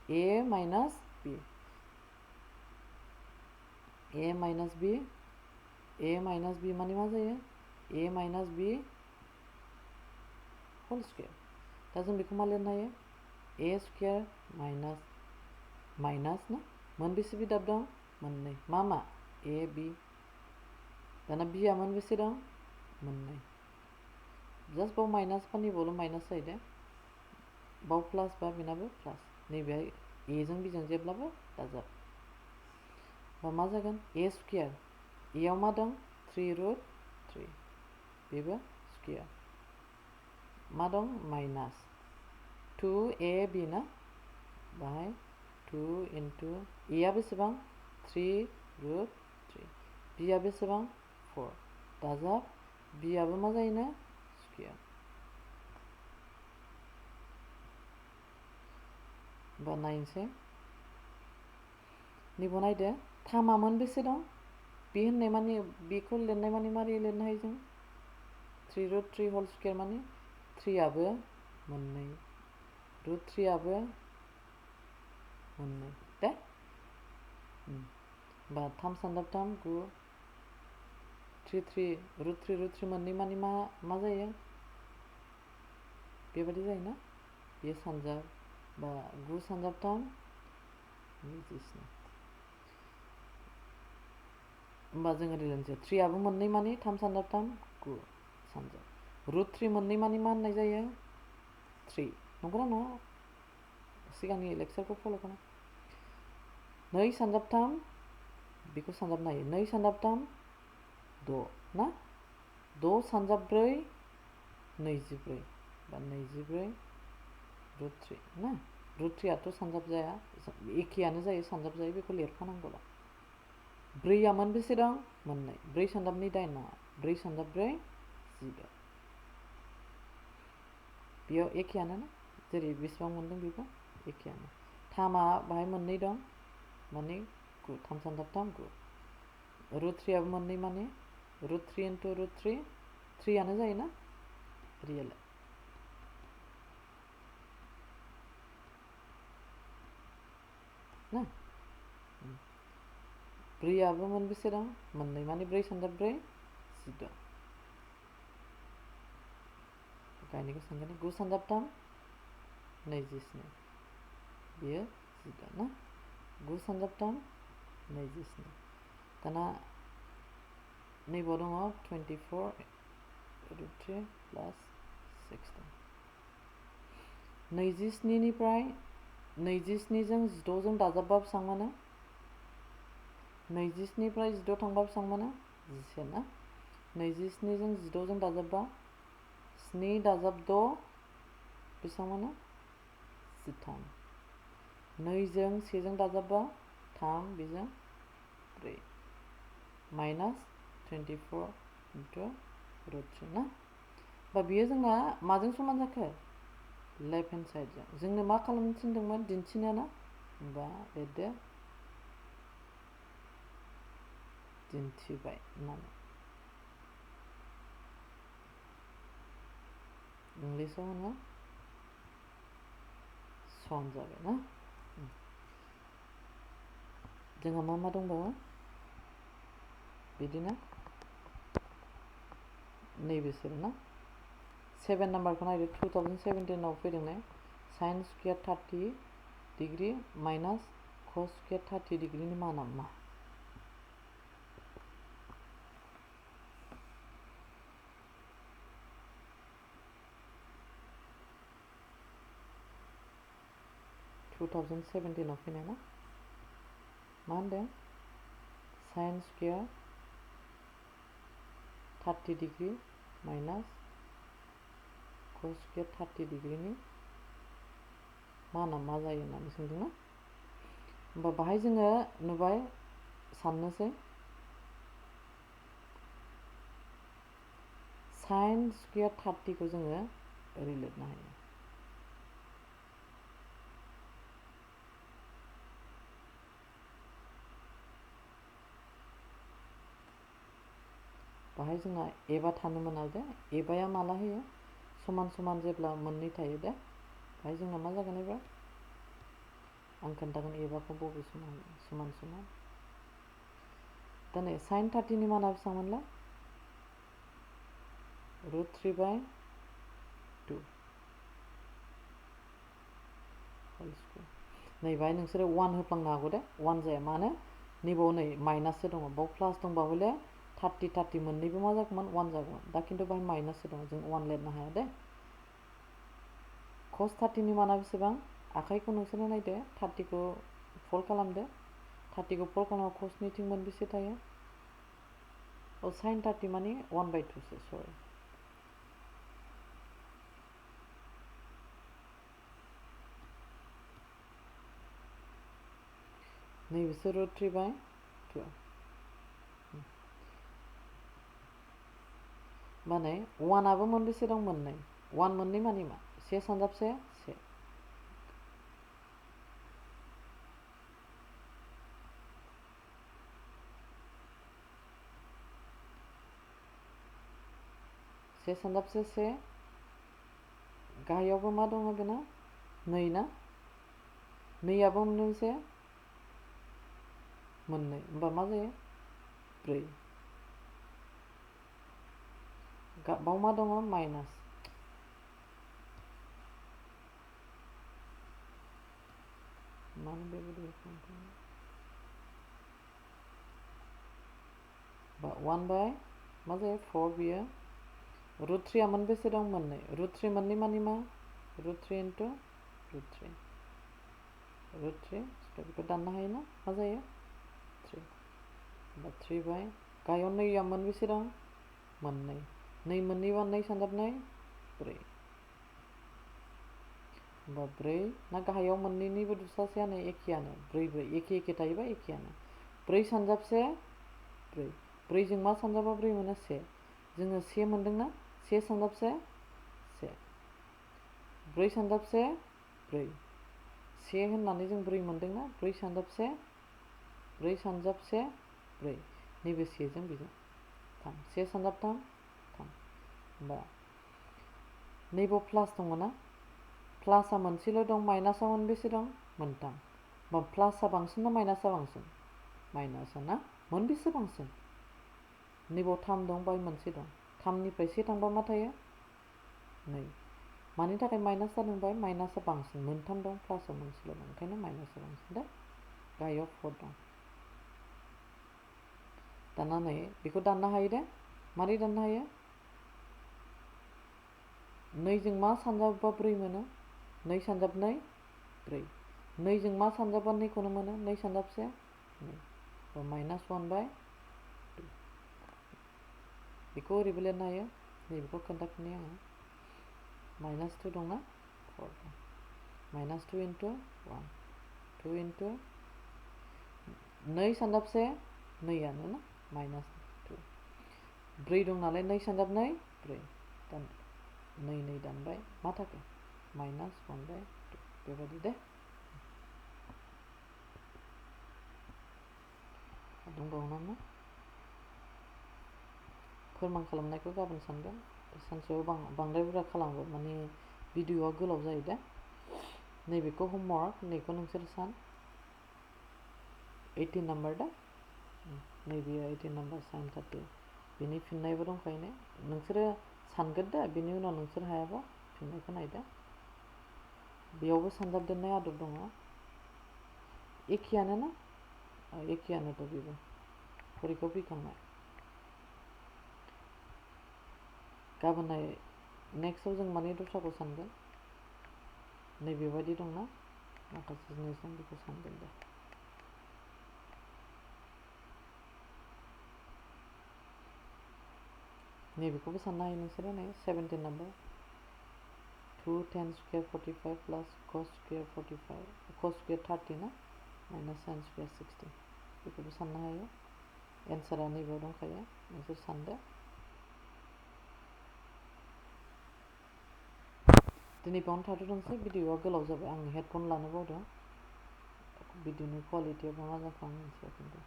[SPEAKER 1] ए माइनास बि, ए माइनास बि, ए माइनास बि माने मा जायो? ए माइनास बि होल स्कुवेर। दा जों बेखौ मा लिरनो हायो? ए स्कुवेर माइनास माइनास ना? मोनबेसे बिदाब दं? मोननै। मा मा? ए बि। दाना बिया मोनबेसे दं? मोननै। जास्ट बाव माइनास फानैबावल' माइनास जायो दे। बाव प्लास बा बेनाबो प्लास। नैबेहाय एजों बिजों जेब्लाबो दाजाब। बा मा जागोन? ए स्कुवेर। एयाव मा दं? 3 रुट 3। बेबो स्कुवेर। मा दं? माइनास 2 ए बि ना? बाहाय 2 इन्टु एया बेसेबां? 3 रुट 3। बिया बेसेबां? 4। दाजाब। बियाबो मा जायोनो? स्कुवेर। होमबा नायनोसै। नैबाव नायदो थामा मोनबेसे दं? बे होननाय माने बेखौ लिरनाय माने मारै लिरनो हायो जों? 3 रुट 3 होल स्कुवेर माने 3 आबो मोननै, रुट 3 आबो मोननै दे। होमबा 3 सानजाब 3 9, 3 3 रुट 3 रुट 3 मोननै माने मा जायो? बेबायदि जायोना? बे सानजाब बा 9 सानजाब 3 27। होमबा जों ओरै लिरनोसै 3 आबो मोननै माने 3 सानजाब 3 9 सानजाब। रुट 3 मोननै माने मा होननाय जायो? 3। नंगौना नङा? सिगांनि लेक्सारखौ फल' खालाम। 2 सानजाब 3 बेखौ सानजाबनो हायो। 2 सानजाब 3 6 ना? 6 सानजाब 4 24 बा 24 रुट 3 ना? रुट 3 आथ' सानजाब जाया, एखेयानो जायो, सानजाब जायो, बेखौ लिरफानांगौल'। 4 आ मोनबेसे दं? मोननै। 4 सानजाबनि 8 नङा, 4 सानजाब 4 16। बेयाव एखेयानो ना? जेरै बेसेबां मोनदों बेबो एखेयानो। थामा बाहाय मोननै दं माने 9, 3 सानजाब 3 9। रुट 3 आबो मोननै माने रुट 3 इन्टु रुट 3 3 आनो जायोना? रियेल ना? 4 आबो मोनबेसे दं? मोननै माने 4 सानजाब 4 16। गायनायखौ सानगोन 9 सानजाब 3 27। बेयो 16 ना? 9 सानजाब 3 27। दाना नैबाव दङ 24 रुट 3 प्लास 16। 27 निफ्राय 27 जों 16 जों दाजाबबा बेसेबां मोनो? 27 निफ्राय 16 थांबा बेसेबां मोनो? 11 ना? 27 जों 16 जों दाजाबबा 7 दाजाब 6 बेसेबां मोनो? 13। 2 जों 1 जों दाजाबबा 3 बेजों 4 माइनास 24 इन्टु रुट 3 ना? बा बेयो जोंना माजों समान जाखो? लेफ्ट हेन्ड साइडजों। जोंनो मा खालामनो थिनदोंमोन? दिन्थिनो ना? होमबा लिरदो दिन्थिबाय होननानै। इंलिसाव होनो सन जाबाय ना? जोंहा मा दंबावो? बिदिनो नैबेसोर ना? 7 नाम्बारखौ नायदो 2017 आव फैदोंना? साइन स्कुवेर 30 डिग्री माइनास कस स्कुवेर 30 डिग्रीनि माना मा? 2017 आव फैनाय ना मा होनदों sine square 30 degree minus cos square 30 डिग्रीनि माना मा जायो होननानै सोंदोंना होमबा बाहाय जोङो नुबाय साननोसै साइन स्क्वायर 30 खौ जोङो ओरै लिरनो हायो बाहाय जोंहा एबा थानो मोना दे एबाया माला होयो समान समान जेब्ला मोननै थायो दे बाहाय जोंना मा जागोन एबार आं खोन्थागोन एबाखौ बबे समाव समान समान दा नै साइन 30 नि माना बेसेबांमोनलाय √3/2 होल स्क्वायर नै बाहाय नोंसोरो 1 होफ्लांनो हागौ दे 1 जाया मानो नैबाव नै माइनाससो दङ बाव प्लास दंबा हले 30 30 मोननैबो मा जागौमोन 1 जागौमोन दा खिन्थु बाहाय माइनाससो दङ जों 1 लिरनो हाया दे cos 30 नि माना बेसेबां आखाइखौ नोंसोरो नायदो 30 खौ फोल्ड खालामदो 30 खौ फोल्ड खालामबा cosनिथिं मोनबेसे थायो sin 30 माने 1/2 सो सरी नैबेसो √3/2 माने 1 आबो मोनबेसे दं मोननै 1 मोननै माने मा से सानजाबसे से से सानजाबसे से गाहायावबो मा दङ बेना 2 ना 2 आबो मोनबेसे मोननै होमबा मा जायो 4 बाव मा दङ माइनास मानो बेबायदि बा 1/मा जायो 4 बियो √3 आ मोनबेसे दं मोननै √3 मोननै माने मा √3 * √3 बेखौ दाननो हायो ना मा जायो 3 होमबा 3/, गाहायाव 2 आ मोनबेसे दं मोननै 2 मोननैबा 2 सानजाबनै 4 होमबा 4 ना गाहायाव मोननैनिबो दुसासेयानो एखेयानो 4 एखे थायोबा एखेयानो 4 सानजाबसे 4 4 जों मा सानजाबा 4 मोनो 1 जोङो 1 मोनदोंना 1 सानजाबसे 1 4 सानजाबसे 4 1 होननानै जों 4 मोनदोंना 4 सानजाबसे 4 नैबे 1 जों बेजों 3 1 सानजाबथाम 3 होमबा नैबाव प्लास दङ ना प्लासआ मोनसेल' दं माइनासआ मोनबेसे दं मोनथाम होमबा प्लासआ बांसिन ना माइनासआ बांसिन माइनासआ ना मोनबेसे बांसिन नैबाव 3 दं बाहाय मोनसे दं 3 निफ्राय 1 थांबा मा थायो 2 मानि थाखाय माइनास जादों बाहाय माइनासआ बांसिन मोनथाम दं प्लासआ मोनसेल' दं ओंखायनो माइनासआ बांसिन दा गाहायाव 4 दं दाना नै बेखौ दाननो हायो दे मारै दाननो हायो 2 जों मा सानजाबबा 4 मोनो 2 सानजाबनै 4 2 जों मा सानजाबबा 2 खौनो मोनो 2 सानजाबसे 2 -1/2 बेखौ ओरैबो लिरनो हायो नैबेखौ खोन्थाफिननि आङो -2 दंना 4 दं -2 * 1 2 * 2 सानजाबसे 2 आनो ना -2 4 दं नालाय 2 सानजाबनै 4 दान 2 दानबाय मा थाखो -1/2 बेबायदि दे दंबावो नामा फोरमान खालामनायखौ गाबोन सानगोन सानसेयाव बांद्राय बुरजा खालामो माने भिडिअआ गोलाव जायो दे नैबेखौ होमवर्क नैखौ नोंसोर सान 18 नाम्बार दा नैबे 18 नाम्बार sin 30 बेनि फिननायबो दंखायो ने नोंसोरो सानग्रोदो बेनि उनाव नोंसोर हायाबा फिननायखौ नायदो बेयावबो सानजाबदेरनाय आदब दङ एखेयानो ना एखेयानोथ' बेबो फरिखायाव फैखांनाय गाबोनहाय नेक्स्टआव जों माने दस्राखौ सानगोन नैबेबायदि दंना माखासे जिनिस दं बेखौ सानगोन दे। नैबेखौबो साननो हायो नोंसोरो नै 17 number 2 10 square 45 plus cos square 45 cos square 30 ना माइनास sin स्क्वायर 60 बेखौबो साननो हायो। एन्सारा नैबेयाव दंखायो नोंसोर सानदो। दिनै बावनो थाथ'दोंसै भिडिअआ गोलाव जाबाय आं हेडफन लानो बावदों भिडिअनि कुवालिटिया मोजांखौ आं मिथिया खिन्थु